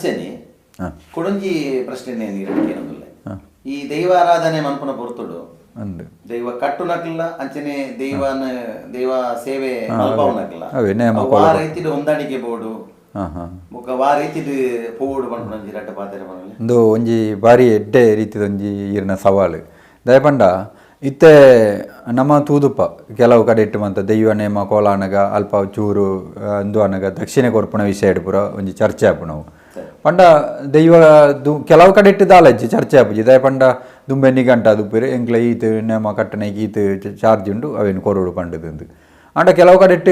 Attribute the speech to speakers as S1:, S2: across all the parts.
S1: ಅಂಚನೆ ಕುಡೊಂಜಿ ಪ್ರಶ್ನೆ ಕೇನೊಂದುಲ್ಲೆ. ಈ ದೈವಾರಾಧನೆ ಮನ್ಪುನ ಪೊರ್ತುಡು
S2: ಅಂದ್
S1: ದೈವ ಕಟ್ಟುನಕ್ಲ ಅಂಚನೆ ದೈವನ ದೈವ ಸೇವೆ ಮಲ್ಪಾವುನಕ್ಲ
S2: ಅವೇ ನೇಮ
S1: ಅವು ಆ ರೀತಿಡ್ ಹೊಂದಾಣಿಕೆ ಬೋಡು
S2: ಹಾಂ ಹಾಂ
S1: ಬೊಕ್ಕ ವಾ ರೀತಿಡ್ ಪೋವೊಡು ಪನ್ಪುನ ಒಂಜಿ ರಡ್ಡ್ ಪಾತೆರ ಪನೊಲಿ.
S2: ಉಂದು ಒಂಜಿ ಬಾರಿ ಎಡ್ಡೆ ರೀತಿದ ಒಂಜಿ ಈರ್ನ ಸವಾಲು. ದಾಯೆ ಪಂಡ ಇತ್ತೆ ನಮ ತೂದುಪ್ಪ ಕೆಲವು ಕಡೆಟ್ ಮಾತ ದೈವ ನೇಮ ಕೋಲಾನಗ ಅಲ್ಪ ಚೂರು ಉಂದು ಆನಗ ದಕ್ಷಿಣೆ ಕೊರ್ಪುನ ವಿಷಯ ಪೂರ ಒಂಜಿ ಚರ್ಚೆ ಆಪುನವು. ಪಂಡ ದೈವ ಕೆಲವು ಕಡೆಟ್ ದಾಲಜ್ಜಿ ಚರ್ಚೆ ಆಪುಜಿ. ದಾಯೆ ಪಂಡ ದುಂಬೆ ನಿಘಂಟ ದುಪ್ಪೆರ್ ಎಂಕ್ಲ ಈತ್ ನೇಮ ಕಟ್ಟುನೈಕ್ ಈತ್ ಚಾರ್ಜ್ ಉಂಡು ಅವೇನು ಕೊರೊಡು ಪಂಡುದು. ಆಂಡ ಕೆಲವು ಕಡೆಟ್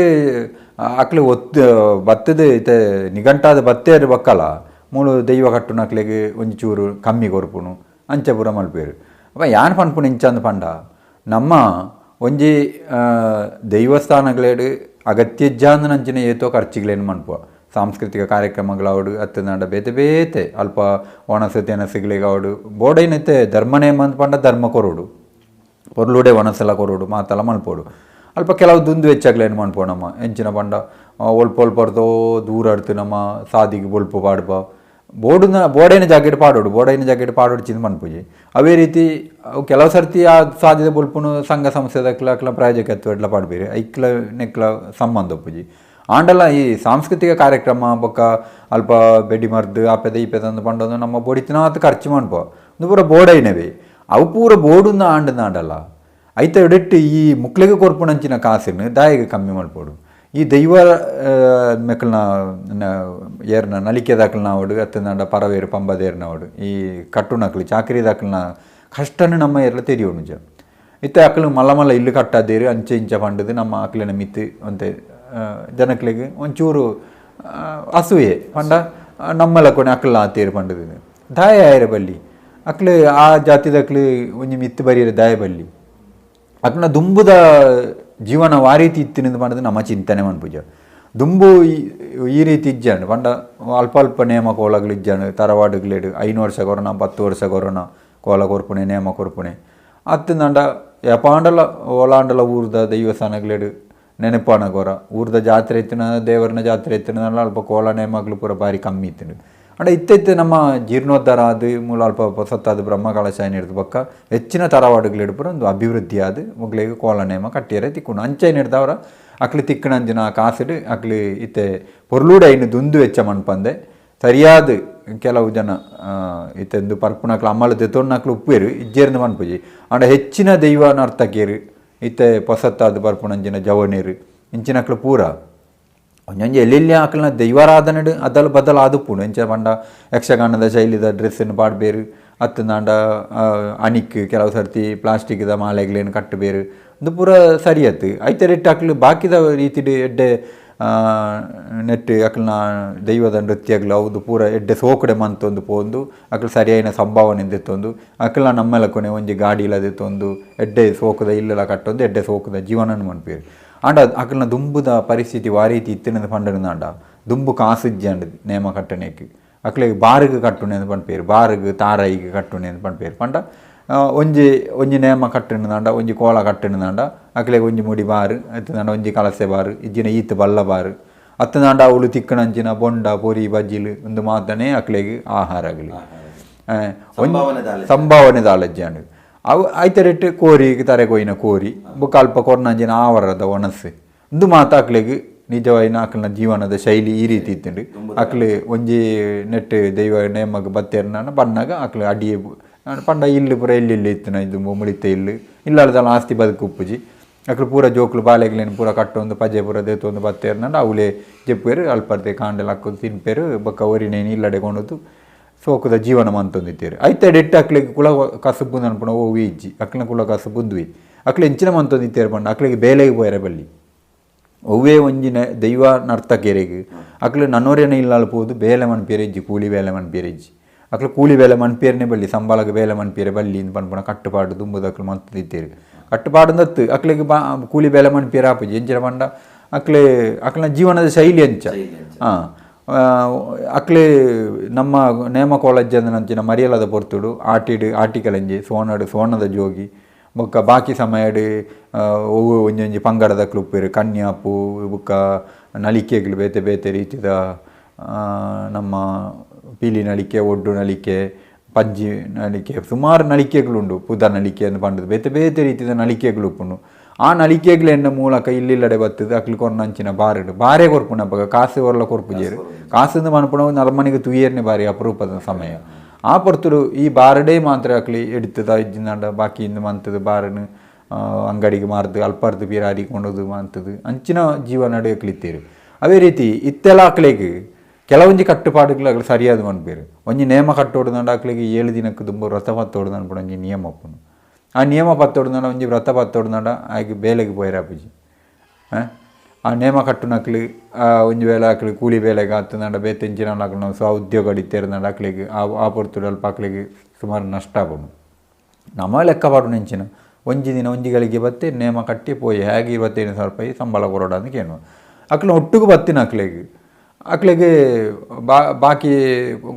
S2: ಅಕ್ಲು ಒತ್ತು ಬತ್ತದ ಇತ್ತೆ ನಿಘಂಟಾದ ಬತ್ತೇರ್ ಬೊಕ್ಕಲ ಮೂಲು ದೈವ ಕಟ್ಟುನಕ್ಲೆಗ್ ಒಂಜಿ ಚೂರು ಕಮ್ಮಿ ಕೊರ್ಪುನು ಅಂಚ ಪೂರ ಮಲ್ಪುವೆರ್. ಅಪ ಯಾನ್ ಪನ್ಪುನು ಇಂಚಂದ್ ಪಂಡ ನಮ್ಮ ಒಂಜಿ ದೈವಸ್ಥಾನಗ್ಲೆಡ್ ಅಗತ್ಯ ಇಜ್ಜಾಂದಿನಂಚಿನ ಏತೋ ಖರ್ಚಿಗ್ಲೆನ್ ಮನ್ಪುವ. ಸಾಂಸ್ಕೃತಿಕ ಕಾರ್ಯಕ್ರಮಗಳಾವಡ್ ಅತ್ತಂಡ ಬೇತೆ ಬೇತೆ ಅಲ್ಪ ಒಣಸು ತೆನಸುಗಳಿಗಾವಡು ಬೋಡೈನತೆ ಧರ್ಮ ನೇಮ ಅಂದ್ ಪಂಡ ಧರ್ಮ ಕೊರೊಡು, ಪೊರ್ಲುಡೆ ಒಣಸಲ ಕೊರೊಡು, ಮಾತಲ ಮಲ್ಪೊಡು. ಅಲ್ಪ ಕೆಲವು ದುಂದು ವೆಚ್ಚಗ್ಲೇನು ಮನ್ಪುವ ನಮ್ಮ ಎಂಚಿನ ಪಂಡ ಒಲ್ಪ ಒಲ್ಪರ್ದೋ ದೂರ ಅಡ್ತು ನಮ್ಮ ಸಾದಿಗೆ ಬೊಲ್ಪು ಪಾಡ್ಪ ಬೋಡುನ ಬೋಡೈನ ಜಾಗೆಡ್ ಪಾಡೋಡು, ಬೋಡೈನ ಜಾಗೆಡ್ ಪಾಡೋಡು ಚಿಂದ್ ಮನ್ಪುಜಿ. ಅವೇ ರೀತಿ ಅವು ಕೆಲವು ಸರ್ತಿ ಆ ಸಾದಿದ ಬೊಲ್ಪುನು ಸಂಘ ಸಂಸ್ಥೆದಕ್ಲ ಅಕ್ಲ ಪ್ರಾಯೋಜಕತ್ವ ಎಡ್ಲ ಪಾಡ್ಬೇರು, ಐಕ್ಲ ನೆಕ್ಲ ಸಂಬಂಧ ಉಪ್ಪುಜಿ. ಆಂಡಲ ಈ ಸಾಂಸ್ಕೃತಿಕ ಕಾರ್ಯಕ್ರಮ ಬೊಕ್ಕ ಅಲ್ಪ ಬೆಡಿ ಮರ್ದು ಆಪೆದ ಈಪೆದ ಪಂಡೊಂದು ನಮ್ಮ ಬೊಡಿತಿನಾತ್ ಖರ್ಚು ಮನ್ಪುವ. ಉಂದು ಪೂರ ಬೋಡೈನವೇ ಅವು ಪೂರ ಬೋಡುಂದು ಆಂಡಲ ಐತ ಎಡೆಟ್ ಈ ಮುಕ್ಲೆಗ್ ಕೊರ್ಪುನಂಚಿನ ಕಾಸಿನ ದಾಯೆಗ್ ಕಮ್ಮಿ ಮಲ್ಪೊಡು. ಈ ದೈವ ಮೆಕ್ಲ್ನ ಏರ್ನ ನಲಿಕೆದಕ್ಲ್ನ ಆವಡ್ ಅತ್ತಂಡ ಪರವೇರು ಪಂಬದೇರ್ನ ಆವಡ್ ಈ ಕಟ್ಟುನಕ್ಲು ಚಾಕರಿದಕ್ಲ್ನ ಕಷ್ಟನ ನಮ್ಮ ಏರ್ಲ ತೆರಿಯೊನುಜ. ಇತ್ತೆ ಅಕ್ಲು ಮಲ್ಲ ಮಲ್ಲ ಇಲ್ಲು ಕಟ್ಟಾದೇರು ಅಂಚೆ ಇಂಚ ಪಂಡುದು ನಮ್ಮ ಅಕ್ಲೆನ ಮಿತ್ತ್ ಒಂತೆ ಜನಕ್ಲೆಗ್ ಒಂಚೂರು ಅಸೂಯೆ ಪಂಡ ನಮ್ಮಲ ಕೊನೆ ಅಕ್ಲ ಆತೇರು ಪಂಡುದು ದಾಯ ಆಯೆರೆ ಬಲ್ಲಿ ಅಕ್ಲು ಆ ಜಾತಿದಕ್ಲು ಒಂಜಿ ಮಿತ್ತ್ ಬರಿಯರೆ ದಾಯ ಬಲ್ಲಿ ಅಕ್ಲನ ದುಂಬುದ ಜೀವನ ವಾ ರೀತಿ ಇತ್ತಿನಂದ್ ಪಂಡುದು ನಮ್ಮ ಚಿಂತನೆ ಮನ್ಪುಜ. ದುಂಬು ಈ ರೀತಿ ಇಜ್ಜಾಂಡ್ ಪಂಡ ಅಲ್ಪ ಅಲ್ಪ ನೇಮ ಕೋಲಗ್ಲು ಇಜ್ಜಾಂಡ್ ತರವಾಡುಗ್ಲೆಡ್ 5 ವರ್ಷ ಕೊರೋನಾ 10 ವರ್ಷ ಕೊರೋನಾ ಕೋಲ ಕೊರ್ಪುಣೆ ನೇಮ ಕೊರ್ಪುಣೆ ಅತ್ತಂಡ ಯಪಾಂಡಲ ಓಲಾಂಡಲ ಊರ್ದ ದೈವಸ್ಥಾನಗ್ಲೆಡ್ ನೆನಪಾನ ಕೊರ ಊರ್ದ ಜಾತ್ರೆ ಇತ್ತಿನ ದೇವರನ ಜಾತ್ರೆ ಇತ್ತಿನ ಅಲ್ಪ ಕೋಲ ನೇಮಗ್ಲು ಪೂರ ಬಾರಿ ಕಮ್ಮಿ ಇತ್ತಿನ. ಅಂಡ ಇತ್ತೆ ಇತ್ತೆ ನಮ್ಮ ಜೀರ್ಣೋದ್ಧಾರ ಆದ್ ಮೂಲ ಅಲ್ಪ ಪೊಸತ್ತಾದ ಬ್ರಹ್ಮಕಲಶ ಏನಿಡ್ದು ಬೊಕ್ಕ ಹೆಚ್ಚಿನ ತರವಾಡುಗ್ಲೆಡ್ ಪೂರ ಒಂದು ಅಭಿವೃದ್ಧಿ ಆದ್ ಮೊಕ್ಲೆಗ್ ಕೋಲ ನೇಮ ಕಟ್ಟಿಯರೆ ತಿಕ್ಕುಂಡು. ಅಂಚ ಏನಿಡ್ದವರ ಅಕ್ಲು ತಿಕ್ಕಣಂಜಿನ ಕಾಸುಡು ಅಕ್ಲು ಇತ್ತೆ ಪೊರ್ಲುಡು ಐನ್ ದುಂದು ವೆಚ್ಚ ಮನ್ಪಂದೆ ಸರಿಯಾದ ಕೆಲವು ಜನ ಇತ್ತೆಂದು ಪರ್ಪುನಕ್ಲು ಅಮ್ಮಲು ದೆತೊನ್ನಕ್ಲು ಉಪ್ಪೇರು ಇಜ್ಜೇರ್ಂದು ಮನ್ಪುಜಿ. ಆಂಡ ಹೆಚ್ಚಿನ ದೈವ ನರ್ತಕಿಯರು ಇತ್ತೆ ಪೊಸತ್ತಾದ ಪರ್ಪುನಂಚಿನ ಜವನೇರು ಇಂಚಿನಕ್ಲು ಪೂರ ಒಂಜೊಂಜಿ ಎಲ್ಲೆಲ್ಲಿ ಅಕ್ಲ್ನ ದೈವಾರಾಧನೆಡ್ ಅದಲ್ ಬದಲ್ ಆದುಪ್ಪುಂಡು. ಎಂಚ ಪಂಡ ಯಕ್ಷಗಾನದ ಶೈಲಿದ ಡ್ರೆಸ್ಸನ್ನು ಪಾಡ್ಬೇರು ಅತ್ತಂದಾಂಡ ಅಣಿಕ್ ಕೆಲವು ಸರ್ತಿ ಪ್ಲಾಸ್ಟಿಕ್ದ ಮಾಲೆಗ್ಲೇನು ಕಟ್ಟಬೇರು ಉಂದು ಪೂರ ಸರಿಯತ್ತು. ಐತ ರೆಟ್ ಅಕ್ಲು ಬಾಕಿದ ರೀತಿಡ್ ಎಡ್ಡೆ ನೆಟ್ ಅಕ್ಲ್ನ ದೈವದ ನೃತ್ಯಗ್ಲು ಅವ್ದು ಪೂರ ಎಡ್ಡೆ ಸೋಕುಡೆ ಮಂತೊಂದು ಪೋಂದು ಅಕ್ಲು ಸರಿಯಾಯಿನ ಸಂಭಾವನೆ ದೆತ್ತೊಂದು ಅಕ್ಲ್ನ ನಮ್ಮೆಲಕೊನೆ ಒಂಜಿ ಗಾಡಿಲ ದೆತ್ತೊಂದು ಎಡ್ಡೆ ಸೋಕುದ ಇಲ್ಲೆಲ ಕಟ್ಟೊಂದು ಎಡ್ಡೆ ಸೋಕುದ ಜೀವನನ್ ಮನ್ಪುವೆರ್. ಆಂಡ ಅಕ್ಲ್ನ ದುಂಬುದ ಪರಿಸ್ಥಿತಿ ವಾ ರೀತಿ ಇತ್ತಿನಂದ್ ಪಂಡರ್ದಾಂಡ ದುಂಬು ಕಾಸು ಇಜ್ಜಾಂಡ್ ನೇಮ ಕಟ್ಟಣೆಕ್ ಅಕ್ಲೆಗ್ ಬಾರುಗ್ ಕಟ್ಟುನೆ ಅಂದ್ ಪನ್ಪೆರ್, ಬಾರುಗ್ ತಾರೈಗ್ ಕಟ್ಟುನೆ ಅಂದ್ ಪನ್ಪೆರ್. ಪಂಡ ಒಂಜಿ ಒಂಜಿ ನೇಮ ಕಟ್ಟುನದಾಂಡ ಒಂಜಿ ಕೋಲ ಕಟ್ಟುನದಾಂಡ ಅಕ್ಲೆಗ್ ಒಂಜಿ ಮುಡಿ ಬಾರು ಅತ್ತಂದಾಂಡ ಒಂಜಿ ಕಲಸೆ ಬಾರು ಇಜ್ಜಿನ ಈತ್ ಬಲ್ಲ ಬಾರು ಅತ್ತಂದಾಂಡ ಅವ್ಲು ತಿಕ್ಕಣಂಚಿನ ಬೊಂಡ ಪೊರಿ ಬಜ್ಜಿಲು ಉಂದು ಮಾತನೇ ಅಕ್ಲೆಗ್ ಆಹಾರಗಳು ಸಂಭಾವನೆ ದಾಲಜ್ಜಾಂಡ್. ಅವು ಐತ ರೆಟ್ ಕೋರಿ ತಾರೆ ಕೊಯ್ಯಿನ ಕೋರಿ ಬೊಕ್ಕ ಅಲ್ಪ ಕೊರ್ನಂಚಿನ ಆವರದ ಒಣಸು ಉಂದು ಮಾತ ಅಕ್ಲೆಗ್ ನಿಜವಾಯಿನ ಅಕ್ಲ್ನ ಜೀವನದ ಶೈಲಿ ಈ ರೀತಿ ಇತ್ತುಂಡು. ಅಕ್ಲು ಒಂಜಿ ನೆಟ್ ದೈವ ನೇಮಗ್ ಬತ್ತೆರ್ನ ಬನ್ನಗ ಅಕ್ಲು ಅಡಿಯೆ ಪಂಡ ಇಲ್ಲು ಪೂರ ಎಲ್ಲಿ ಇತ್ತಿನ ಇದು ಮುಳಿತ ಇಲ್ಲು ಇಲ್ಲದಲ್ಲ ಆಸ್ತಿ ಬದುಕು ಉಪ್ಪುಜಿ. ಅಕ್ಲು ಪೂರ ಜೋಕ್ಲು ಬಾಲೆಗ್ಲೇನು ಪೂರ ಕಟ್ಟೊಂದು ಪಜೆ ಪೂರ ದೇತೊಂದು ಬತ್ತೆರ್ನಂಡ ಅವ್ಲೇ ಜೆಪ್ಪುವೆರ್ ಅಲ್ಪರ್ದೆ ಕಾಂಡೆಲ ಅಕ್ಕು ತಿನ್ಪೆರು ಬೊಕ್ಕ ಒರಿನೇನು ಇಲ್ಲಡೆ ಕೊಂಡೊಂದು ಸೋಕುದ ಜೀವನ ಮಂತೊಂದಿತ್ತೆರ್. ಐತ ಎಡ್ಡೆ ಅಕ್ಲೆಗ್ ಕುಲ ಕಸುಬು ಅನ್ಪುನ ಒವ್ವೆ ಇಜ್ಜಿ ಅಕ್ಲ್ನ ಕುಲ ಕಸುಬು ಉಂದುವೆ ಅಕ್ಲು ಎಂಚಿನ ಮಂತೊಂದಿತ್ತೆರ್ ಪಂಡ ಅಕ್ಲೆಗ್ ಬೇಲೆಗ್ ಪೋಯೆರೆ ಬಲ್ಲಿ ಒವ್ವೇ ಒಂಜಿನ ದೈವ ನರ್ತಕೆರೆಗ್ ಅಕ್ಲು ನನೊರೆನ ಇಲ್ಲಾಲ್ ಪೋದು ಬೇಲೆ ಮನ್ಪಿಯರೆ ಇಜ್ಜಿ, ಕೂಲಿ ಬೇಲೆ ಮನ್ಪಿಯರೆ ಇಜ್ಜಿ. ಅಕ್ಲು ಕೂಲಿ ಬೇಲೆ ಮನ್ಪಿಯರ್ನೆ ಬಲ್ಲಿ ಸಂಬಳಗ್ ಬೇಲೆ ಮನ್ಪಿಯರೆ ಬಲ್ಲಿ ಇಂದ್ ಪನ್ಪುನ ಕಟ್ಟುಪಾಡು ದುಂಬುದಕ್ಲು ಮಂತುದಿತ್ತೆರ್. ಕಟ್ಟುಪಾಡು ಅಕ್ಲೆಗ್ ಕೂಲಿ ಬೇಲೆ ಮನ್ಪಿಯರೆ ಆಪುಜಿ. ಎಂಚಿನ ಪಂಡ ಅಕ್ಲೆ ಅಕ್ಲ್ನ ಜೀವನದ ಶೈಲಿ ಅಂಚ ಅಕ್ಲೆ ನಮ್ಮ ನೇಮ ಕೋಲಜ್ಜಂದನಂಚಿನ ಮರಿಯಲದ ಪೊರ್ತುಡು ಆಟಿಡ್ ಆಟಿಕಲಂಜಿ ಸೋನಡು ಸೋನದ ಜೋಗಿ ಬೊಕ್ಕ ಬಾಕಿ ಸಮಯಡ್ ಒವ್ವು ಒಂಜೊಂಜಿ ಪಂಗಡದಕ್ಲು ಉಪ್ಪುವೆರ್ ಕನ್ಯಾಪು ಬೊಕ್ಕ ನಲಿಕೆಗ್ಲು ಬೇತೆ ಬೇತೆ ರೀತಿದ ನಮ್ಮ ಪೀಲಿ ನಳಿಕೆ, ಒಡ್ಡು ನಳಿಕೆ, ಪಂಜಿ ನಳಿಕೆ, ಸುಮಾರು ನಳಿಕೆಗಳುಂಡು. ಪುದ ನಳಿಕೆ ಅಂದ್ ಪಂಡದು ಬೇತೆ ಬೇತೆ ರೀತಿದ ನಳಿಕೆಗಳು ಉಪ್ಪುಂಡು. ಆ ನಳಿಕೆಗಳೆನ್ನ ಮೂಲಕ ಇಲ್ಲಿಲ್ಲಡೆ ಬತ್ತದು ಅಕ್ಲು ಕೊರ್ನಂಚಿನ ಬಾರಿಡು ಬಾರೇ ಕೊರ್ಪುಂಡು. ಅಪಗ ಕಾಸು ಒರ್ಲ ಕೊರ್ಪುಜೇರು. ಕಾಸಂದು ಮನ್ಪುಣ ನರಮನಿಗೆ ತುಯ್ಯರ್ನೆ ಬಾರಿ ಅಪರೂಪದ ಸಮಯ. ಆ ಪೊರ್ತುಡು ಈ ಬಾರಡೇ ಮಾತ್ರ ಅಕ್ಲಿ ಎಡ್ತದ ಇಜ್ಜಿಂದಾಂಡ ಬಾಕಿ ಇಂದು ಮಂತದು ಬಾರನು ಅಂಗಡಿಗೆ ಮಾರ್ದು ಅಲ್ಪಾರ್ದು ಪೀರಾರಿ ಕೊಂಡೋದು ಮಂತದು ಅಂಚಿನ ಜೀವನ ಅಕ್ಲಿತ್ತೇರು. ಅದೇ ರೀತಿ ಇತ್ತೆಲ ಅಕ್ಲೆಗ್ ಕೆಲವೊಂಜಿ ಕಟ್ಟುಪಾಡುಗಳು ಅಕ್ಲು ಸರಿಯಾದ ಮನ್ಪೇರು. ಒಂಜಿ ನೇಮ ಕಟ್ಟೋಡುದಂಡ ಅಕ್ಲೆಗ್ 7 ದಿನಕ್ಕೆ ದುಂಬು ವ್ರತ ಪತ್ತೋಡುದು ಅನ್ಪುಣ ಒಂಜಿ ನಿಯಮ ಉಪ್ಪುಂಡು. ಆ ನಿಯಮ ಪತ್ತೋಡುದಂಡ ಒಂಜಿ ವ್ರತ ಪತ್ತೋಡುದಂಡ ಆಯ್ಕೆ ಬೇಲೆಗೆ ಪೋಯೆರೆ ಆಪುಜಿ. ಆ ನೇಮ ಕಟ್ಟುನಕ್ಲು ಒಂಜಿ ವೇಳೆ ಅಕ್ಲು ಕೂಲಿ ಬೇಲೆಗೆ ಆತಂಡ ಬೇತೆ ಎಂಚಿನ ಅಕ್ಲು ಸ್ವ ಉದ್ಯೋಗ ಇತ್ತೇರ್ದಂಡ ಅಕ್ಲೆಗ್ ಆ ಆ ಪೊರ್ತುಡು ಅಲ್ಪ ಅಕ್ಲೆಗ್ ಸುಮಾರು ನಷ್ಟ ಆಪುಂಡು. ನಮ್ಮ ಲೆಕ್ಕ ಪಾಡುನ ಎಂಚಿನ ಒಂಜಿ ದಿನ ಒಂಜಿ ಗಳಿಗೆ ಬತ್ತೆ ನೇಮ ಕಟ್ಟಿ ಪೋಯಿ ಹೇಗೆ 25,000 ರೂಪಾಯಿ ಸಂಬಳ ಕೊರೊಡು ಅಂದ್ ಕೇನುವ. ಅಕ್ಲು ಒಟ್ಟುಗು ಬತ್ತಿನ ಅಕ್ಲೆಗ್ ಅಕ್ಲೆಗ್ ಬಾಕಿ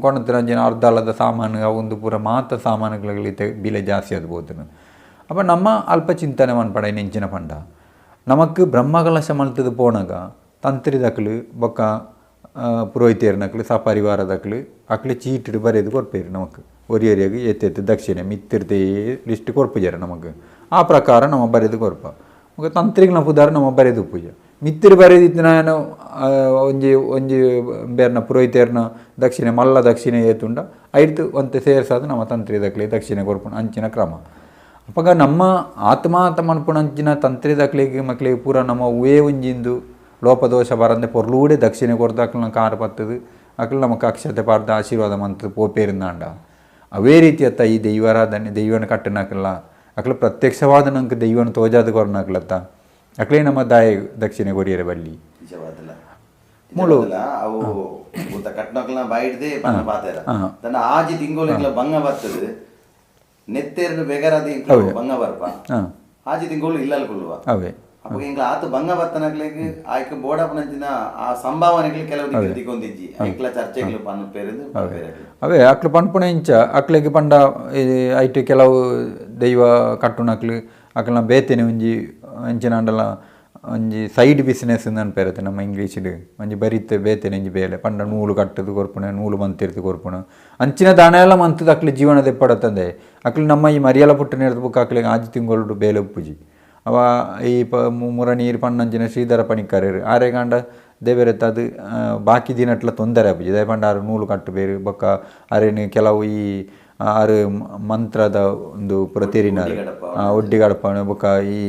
S2: ಕೊನತ್ತಿನಂಚಿನ ಅರ್ಧಲದ ಸಾಮಾನು ಅವೊಂದು ಪೂರ ಮಾತ ಸಾಮಾನುಗಳಿಗೆ ಇತ್ತೆ ಬಿಲೆ ಜಾಸ್ತಿ ಆದ್ ಪೋತುಂಡು. ಅಪ ನಮ್ಮ ಅಲ್ಪ ಚಿಂತನೆ ಮನ್ಪಡ ಎಂಚಿನ ಪಂಡ ನಮಕ್ ಬ್ರಹ್ಮಕಲಶ ಮಲ್ತುದು ಪೋನಗ ತಂತ್ರಿದಕ್ಲು ಬೊಕ್ಕ ಪುರೋಹಿತೇರ್ನಕ್ಲು ಸಪರಿವಾರದಕ್ಲು ಅಕ್ಲು ಚೀಟಿಡ್ ಬರೆದು ಕೊರ್ಪೇರು ನಮಕ್. ಒರಿ ಒರಿಯಾಗ್ ಏತ್ ದಕ್ಷಿಣೆ ಮಿತ್ತಿರ್ದೇ ಲಿಸ್ಟ್ ಕೊರ್ಪುಜೆರ್ ನಮಕ್. ಆ ಪ್ರಕಾರ ನಮ ಬರೆದು ಕೊರ್ಪ. ಬೊಕ್ಕ ತಂತ್ರಿಗ್ನ ಪುದರ್ ನಮ ಬರೆದು ಪೂಜೆ ಮಿತ್ತಿರ್ ಬರೆದಿತ್ತಿನ ಒಂಜಿ ಒಂಜಿ ಬೇರ್ನ ಪುರೋಹಿತೇರ್ನ ದಕ್ಷಿಣೆ ಮಲ್ಲ ದಕ್ಷಿಣೆ ಏತುಂಡ ಐರ್ದ್ ಒಂತೆ ಸೇರ್ಸಾದ್ ನಮ ತಂತ್ರಿದಕ್ಲೆ ದಕ್ಷಿಣೆ ಕೊರ್ಪುನ ಅಂಚಿನ ಕ್ರಮ. ಅಪಗ ನಮ್ಮ ಆತ್ಮಾತ ಮನ್ಪುನಂಚಿನ ತಂತ್ರಿದಕ್ಲೆಗ್ ಮಕ್ಲೆಗ್ ಪೂರ ನಮ್ಮ ಒವ್ವೇ ಒಂಜಿಂದು ಲೋಪದೋಷ ಬರಂದೆ ಪೊರ್ಲೂಡೆ ದಕ್ಷಿಣೆ ಕೊರ್ದು ಅಕ್ಲ್ನ ಕಾರ್ ಪತ್ತುದು ಅಕ್ಲು ನಮಕ್ ಅಕ್ಷತೆ ಪಾಡ್ದು ಆಶೀರ್ವಾದ ಮಂತುದು ಪೋಪೇರಿಂದಾಂಡ. ಅವೇ ರೀತಿಯತ್ತ ಈ ದೈವಾರಾಧನೆ ದೈವನ ಕಟ್ಟುನಕಲ್ಲ ಅಕ್ಲು ಪ್ರತ್ಯಕ್ಷವಾದ ನಂಗೆ ದೈವನ ತೋಜಾದ ಕೊರ್ನಕ್ಲತ್ತ ಅಕ್ಲೇ ನಮ್ಮ ದಾಯ ದಕ್ಷಿಣೆ ಕೊರಿಯರೆ ಬಲ್ಲಿ.
S1: ನಿಜವಾದಲ ನಿಜವಾದಲ ಅವು ಉಂತ ಕಟ್ನಕ್ಲನ ಬಾಯಿಡ್ದೆ ಪನ್ನ ಪಾತೆರ ತನ್ನ ಆಜಿ ತಿಂಗೊಳಿಗ್ಲ ಬಂಗ ಬರ್ತದೆ ನೆತ್ತೇರ್ನ ಬೆಗರಾದ ಎಂಕ್ಲು ಬಂಗ ಬರ್ಪ ಆಜಿ ತಿಂಗಳು ಇಲ್ಲಲ್ ಕೊಲ್ಲುವ.
S2: ಅವೇ
S1: ಅವಾಗ ಎಂಕ್ಲ ಆತ ಬಂಗ ಬತ್ತನಕ್ಲೆಗ್ ಆಯ್ಕೆ ಬೋಡಪ್ಪನಂಚಿನ ಆ ಸಂಭಾವನೆಗಳು ಕೆಲವು ದಿಕ್ಕು ದಿಕ್ಕೊಂದಿಜ್ಜಿ ಐಕ್ಲ ಚರ್ಚೆಗಳು ಪನ್ನ ಪೇರೆದು ಪೇರೆ.
S2: ಅವೇ ಅಕ್ಲು ಪನ್ಪುನ ಇಂಚ ಅಕ್ಲೆಗ್ ಪಂಡ ಐಟ್ ಕೆಲವು ದೈವ ಕಟ್ಟುನಕ್ಲು ಅಕ್ಲ್ನ ಬೇತೆನೆ ಒಂಜಿ ಅಂಚಿನ ಆಂಡಲ ಒಂಜಿ ಸೈಡ್ ಬಿಸಿನೆಸ್ ಅನ್ಪೇರತ್ತೆ ನಮ್ಮ ಇಂಗ್ಲೀಷ್ಡ್ ಒಂಜಿ ಬರಿತೆ ಬೇತೆನೆ ಒಂಜಿ ಬೇಲೆ ಪಂಡ ನೂಲು ಕಟ್ಟುದು ಕೊರ್ಪುಣ ನೂಲು ಮಂತಿರ್ದು ಕೊರ್ಪುಣ ಅಂಚಿನ ದಾನ ಎಲ್ಲ ಮಂತದ ಅಕ್ಲು ಜೀವನ ದೆಪ್ಪಡತ್ತಂದೆ. ಅಕ್ಲು ನಮ್ಮ ಈ ಮರಿಯಲ ಪುಟ್ಟನೇರ್ದು ಬುಕ್ಕ ಅಕ್ಲೆಗ್ ಆಜಿ ತಿಂಗಳು ಬೇಲೆ ಉಪ್ಪುಜಿ. ಅವ ಈ ಮುರ ನೀರು ಪಣ್ಣಂಚಿನ ಶ್ರೀಧರ ಪಣಿಕ್ಕರೇರು ಆರೆಗಾಂಡ ದೇವೆರೆತ್ತ ಅದು ಬಾಕಿ ದಿನಟ್ಲ ತೊಂದರೆ ಆಪುಜಿ. ದಾಯೆ ಪಂಡ ಆರು ನೂಲು ಕಟ್ಟುಬೇರು ಬೊಕ್ಕ ಅರೆನ್ ಕೆಲವು ಈ ಆರು ಮಂತ್ರದ ಒಂದು ಪೂರ ತೆರಿನಾರು ಒಡ್ಡಿ ಗಡಪಣೆ ಬೊಕ್ಕ ಈ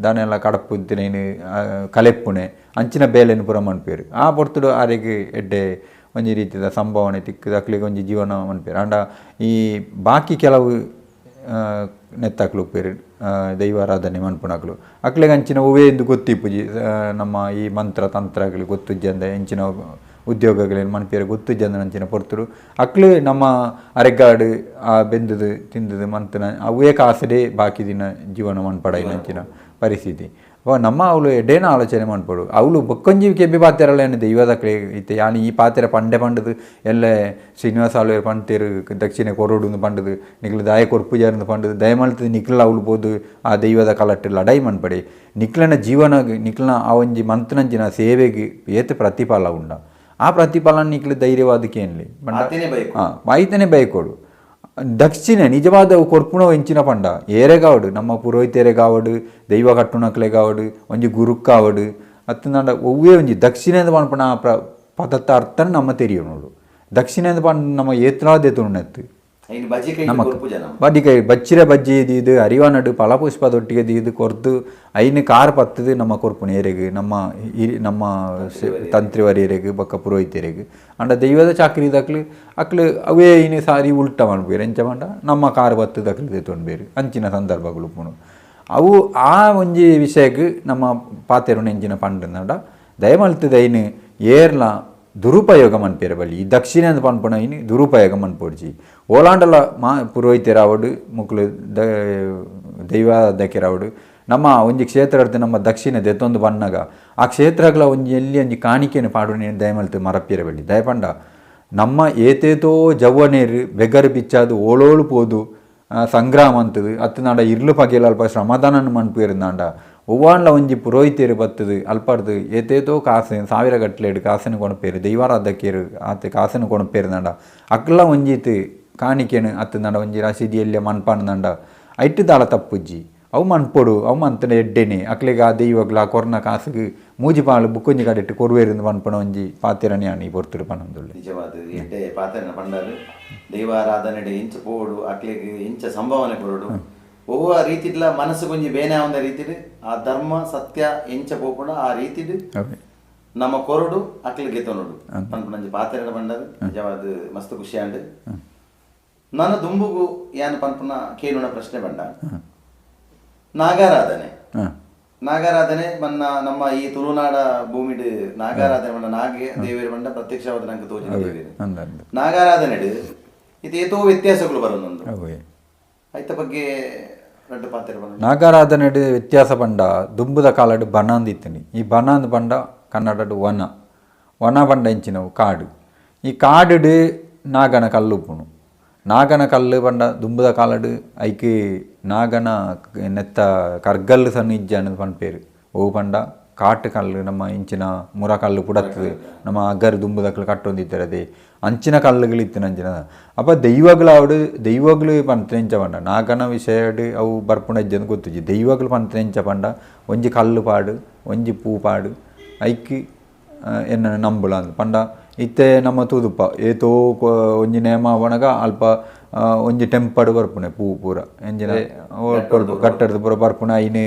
S2: ದಾನೆಲ್ಲ ಕಡಪು ಇತ್ತಿನ ಕಲೆಪ್ಪುಣೆ ಅಂಚಿನ ಬೇಲೆನ್ ಪೂರ ಮನ್ಪೇರು. ಆ ಪೊರ್ತುಡು ಆರೆಗ್ ಎಡ್ಡೆ ಒಂಜಿ ರೀತಿದ ಸಂಭಾವನೆ ತಿಕ್ಕುದು ಅಕ್ಲೆಗ್ ಒಂಜಿ ಜೀವನ ಮನ್ಪೇರು. ಆಂಡ ಈ ಬಾಕಿ ಕೆಲವು ನೆತ್ತಕ್ಲು ಉಪ್ಪೇರು ದೈವಾರಾಧನೆ ಮನ್ಪುನಕ್ಲು ಅಕ್ಲೆಗ್ ಅಂಚಿನ ಒವ್ವೇ ಎಂದು ಗೊತ್ತಿಪ್ಪುಜಿ. ನಮ್ಮ ಈ ಮಂತ್ರ ತಂತ್ರಗಳು ಗೊತ್ತುಜ್ಜಂದೆ ಎಂಚಿನ ಉದ್ಯೋಗಗಳೇನು ಮನ್ಪಿಯರೆ ಗೊತ್ತುಜ್ಜಂದೆ ಅಂಚಿನ ಪೊರ್ತುಡು ಅಕ್ಲು ನಮ್ಮ ಅರೆಗಾಡು ಆ ಬೆಂದದು ತಿಂದದು ಮಂತನ ಅವೇ ಕಾಸಡೆ ಬಾಕಿ ದಿನ ಜೀವನ ಮನ್ಪಡೈನ ಅಂಚಿನ ಪರಿಸ್ಥಿತಿ. ಅವ ನಮ್ಮ ಅವಳು ಎಡೇನ ಆಲೋಚನೆ ಮನ್ಪೊಡು. ಅವಳು ಬೊಕ್ಕೊಂಜಿ ಕೆಬ್ಬಿ ಪಾತೆರಲ್ಲ ಏನು ದೈವದಕ್ಲೆ ಇತ್ತೆ ಯಾನ್ ಈ ಪಾತೆರ ಪಂಡೆ ಪಂಡದು ಎಲ್ಲೆ ಶ್ರೀನಿವಾಸ ಆಳ್ವೆರ್ ಪಂತೇರು ದಕ್ಷಿಣೆ ಕೊರೊಡು ಪಂಡದು ನಿಕ್ಲು ದಾಯ ಕೊರ್ಪುಜಾರ್ಂದ್ ಪಂಡದು ದಯಮಲ್ತದು ನಿಕ್ಲ ಅವಳು ಪೋದು ಆ ದೈವದ ಕಲಟ್ ಲಡಾಯಿ ಮನ್ಪಡೆ. ನಿಕ್ಲನ ಜೀವನ ನಿಕ್ಲನ ಆ ಒಂಜಿ ಮಂತನಂಚಿನ ಸೇವೆಗ್ ಏತ್ ಪ್ರತಿಫಲ ಉಂಡ ಆ ಪ್ರತಿಫಲ ನಿಕ್ಲು ಧೈರ್ಯವಾದ ಕೇನ್ಲಿ ಪಂಡ
S1: ಆತೇನೆ ಬೈಕು.
S2: ಮಾಯಿತನೇ ಬೈಕೋಡು. ದಕ್ಷಿಣೆ ನಿಜವಾದ ಕೊರ್ಪುಣ ಎಂಚಿನ ಪಂಡ ಏರೆಗಾವಡು ನಮ್ಮ ಪುರೋಹಿತರೆಗಾವಡು ದೈವ ಕಟ್ಟುನಕ್ಲೆಗಾವಡು ಒಂಜಿ ಗುರುಕ್ಕಾವಡು ಅತ್ತಂದಾಂಡ ಒವ್ವೇ ಒಂಜಿ ದಕ್ಷಿಣೆ ಪನ್ಪುನ ಆ ಪದತ್ತ ಅರ್ಥನ ನಮ್ಮ ತೆರಿಯೋಣೋಡು. ದಕ್ಷಿಣೆ ಪಂಡ ನಮ್ಮ ಏತ್ಲಾದೆ ತುಣ್ಣತ್ತು
S1: ಐನ್ ಬಜಿ ಕೈ ಕೊರ್ಪು ಜನ
S2: ಬಡ್ಡಿ ಕೈ ಬಚ್ಚಿರ ಬಜ್ಜಿ ದೀದು ಅರಿವಾನಡು ಫಲಪುಷ್ಪದೊಟ್ಟಿಗೆ ದೀದು ಕೊರ್ದು ಐನು ಕಾರ್ ಪತ್ತದು ನಮ್ಮ ಕೊರ್ಪುನ ಏರೆಗ್ ನಮ್ಮ ನಮ್ಮ ತಂತ್ರಿವರಿಯರೆಗ್ ಬೊಕ್ಕ ಪುರೋಹಿತರೆಗ್. ಅಂಡ ದೈವದ ಚಾಕ್ರಿದಕ್ಲು ಅಕ್ಲು ಅವೇ ಇನ್ನು ಸಾರಿ ಉಲ್ಟ ಮನ್ಪುವೆರ್. ಎಂಚ ಪಂಡ ನಮ್ಮ ಕಾರ್ ಪತ್ತದು ಅಕ್ಲು ದೆತ್ತೊನ್ಬೇರು ಅಂಚಿನ ಸಂದರ್ಭಗಳು ಉಪ್ಪುಂಡು. ಅವು ಆ ಒಂಜಿ ವಿಷಯಕ್ಕೆ ನಮ್ಮ ಪಾತೆರುನ ಎಂಚಿನ ಪಂಡಂಡ ದಯಮಲ್ತದ ಐನು ಏರ್ಲ ದುರುಪಯೋಗ ಮನ್ಪೇರೆ ಬಲ್ಲಿ. ಈ ದಕ್ಷಿಣ ಅಂದ್ ಪನ್ಪುನ ಐನು ದುರುಪಯೋಗ ಮನ್ಪೊಡ್ಚಿ. ಓಲಾಂಡಲ ಮಾ ಪುರೋಹಿತರಾವಡು ಮುಕ್ಲು ದೈವಾಧಕೆರಾವಡು ನಮ್ಮ ಒಂಜಿ ಕ್ಷೇತ್ರ ನಮ್ಮ ದಕ್ಷಿಣ ದೆತ್ತೊಂದು ಬನ್ನಗ ಆ ಕ್ಷೇತ್ರಗಳ ಒಂಜಿ ಎಲ್ಲಿ ಒಂಜಿ ಕಾಣಿಕೆಯನ್ನು ಪಾಡುನೆ ದಯಮಲ್ತು ಮರಪ್ಪಿರ ಬಲ್ಲಿ. ದಯಪಂಡ ನಮ್ಮ ಏತೇತೋ ಜವ್ವನೇರು ಬೆಗರು ಬಿಚ್ಚಾದು ಓಳೋಳು ಪೋದು ಸಂಗ್ರಾಮ ಅಂತದು ಅತ್ತನಾಡ ಇರ್ಲು ಪಗೆಲ ಅಲ್ಪ ಶ್ರಮದಾನ ಮನ್ಪುವೆರ್ಂದಾಂಡ ಒವ್ವಾನ್ಲ ಒಂಜಿ ಪುರೋಹಿತೆರು ಬತ್ತದು ಅಲ್ಪರ್ದು ಏತೇತೋ ಕಾಸು ಸಾವಿರ ಗಟ್ಲೆಡು ಕಾಸನ್ನು ಕೊಣಪೇರು ದೈವಾರಾಧಕರು ಆತ ಕಾಸನ್ನು ಕೊಣಪೇರು ದಂಡ ಅಕ್ಲ ಒಂಜಿತ್ ಕಾಣಿಕೆನು ಅತ್ತಂದಂಡ ಒಂಜಿ ರಸೀದಿಯಲ್ಲಿ ಮನ್ಪಾನದಂಡ ಐಟ್ ದಾಳ ತಪ್ಪುಜ್ಜಿ ಅವು ಮನ್ಪೊಡು ಅವು ಮಂತನ ಎಡ್ಡೆನೆ ಅಕ್ಲೆಗ್ ಆ ದೈವಗ್ಲ ಕೊರ್ನ ಕಾಸುಗ್ ಮೂಜಿ ಪಾಲು ಬುಕ್ಕೊಂಜಿ ಕಡೆಟ್ ಕೊರುವೇರಿಂದ ಪನ್ಪುನ ಒಂಜಿ ಪಾತೆರನೆ ಯಾನ್ ಈ ಪೊರ್ತುಡು ಪನೊಂದುಲ್ಲೆ.
S1: ನಿಜವಾದ ಎಡ್ಡೆ ಪಾತೆರನ ಪಂಡಾರು ದೈವಾರಾಧನೆಡ್ ಇಂಚ ಪೋಡು ಅಕ್ಲೆಗ್ ಇಂಚ ಸಂಭಾವನೆ ಕೊರೊಡು ಒವ್ವ ರೀತಿಡ್ಲ ಮನಸ್ಸು ಕೊಂಜಿ ಬೇನೆ ಆವಂದ ರೀತಿಡ್ ಆ ಧರ್ಮ ಸತ್ಯ ಎಂಚ ಪೋಪುಂಡ ಆ ರೀತಿಡ್ ನಮ್ಮ ಕೊರಡು ಅಕ್ಲೆಗ್ ಗೆತೊನೊಡು ಪನ್ಪುನಂಜಿ ಪಾತೆರನ ಪಂಡಾರು. ನಿಜವಾದ ಮಸ್ತ್ ಖುಷಿ ಆಂಡ್. ನಾನು ದುಂಬುಗು ಯಾನ್ ಪನ್ಪುನ ಕೇಳುನ ಪ್ರಶ್ನೆ ಪಂಡ ನಾಗಾರಾಧನೆ ನಾಗಾರಾಧನೆ ಮನ್ನ ನಮ್ಮ ಈ ತುಳುನಾಡ ಭೂಮಿಡ್ ನಾಗಾರಾಧನೆ ಪಂಡ ನಾಗೆ ದೇವೇರು ಪಂಡ ಪ್ರತ್ಯಕ್ಷವಾದ ನಂಗೆ ತೋಜಿನ ದೇವೇರು ನಾಗಾರಾಧನೆಡ್ ಇದು ಏತೋ ವ್ಯತ್ಯಾಸಗಳು ಬರೋದೊಂದು ಐತ ಬಗ್ಗೆ ರಡ್ಡು ಪಾತೆರ ಪಂಡ.
S2: ನಾಗಾರಾಧನೆಡ್ ವ್ಯತ್ಯಾಸ ಪಂಡ ದುಂಬುದ ಕಾಲಡ್ ಬನಾಂದ್ ಇತ್ತಿನಿ. ಈ ಬನಾಂದ್ ಪಂಡ ಕನ್ನಡಡ್ ವನ, ವನ ಪಂಡ ಇಂಚಿನವು ಕಾಡು. ಈ ಕಾಡುಡ್ ನಾಗನ ಕಲ್ಲು ಉಪ್ಪುನು. ನಾಗನ ಕಲ್ಲು ಪಂಡ ದುಂಬುದ ಕಾಲಡ್ ಐಕ್ ನಾಗನ ನೆತ್ತ ಕರ್ಗಲ್ಲು ಸಣ್ಣ ಇಜ್ಜ ಅನ್ನೋದು ಪನ್ಪೇರು. ಓ ಪಂಡ ಕಾಟು ಕಲ್ಲು ನಮ್ಮ ಇಂಚಿನ ಮುರ ಕಲ್ಲು ಪುಡತ್ತದು ನಮ್ಮ ಅಗರ್ ದುಂಬುದಕ್ಲು ಕಟ್ಟೊಂದಿತ್ತಾರೆ ಅದೇ ಅಂಚಿನ ಕಲ್ಲುಗಳು ಇತ್ತಿನ ಅಂಚಿನ. ಅಪ್ಪ ದೈವಗಳಾವಡು ದೈವಗಳು ಪಂತನೆಂಚ ಪಂಡ ನಾಗನ ವಿಷಯಡ್ ಅವು ಬರ್ಪುಣ ಇಜ್ಜಂದು ಗೊತ್ತುಜ್ಜಿ. ದೈವಗಳು ಪಂತನೆಂಚ ಪಂಡ ಒಂಜಿ ಕಲ್ಲು ಪಾಡು ಒಂಜಿ ಪೂ ಪಾಡು ಐಕ್ ಎನ್ನ ನಂಬುಲ ಅಂದ್ ಪಂಡ ಇತ್ತೆ ನಮ್ಮ ತೂದುಪ್ಪ ಏತೋ ಒಂಜಿ ನೇಮ ಅವನಗ ಅಲ್ಪ ಒಂಜಿ ಟೆಂಪಡು ಬರ್ಪುಣೆ ಪೂ ಪೂರ ಎಂಜಿನ ಕಟ್ಟಡ್ದು ಪೂರ ಬರ್ಪುಣೆ ಐನೆ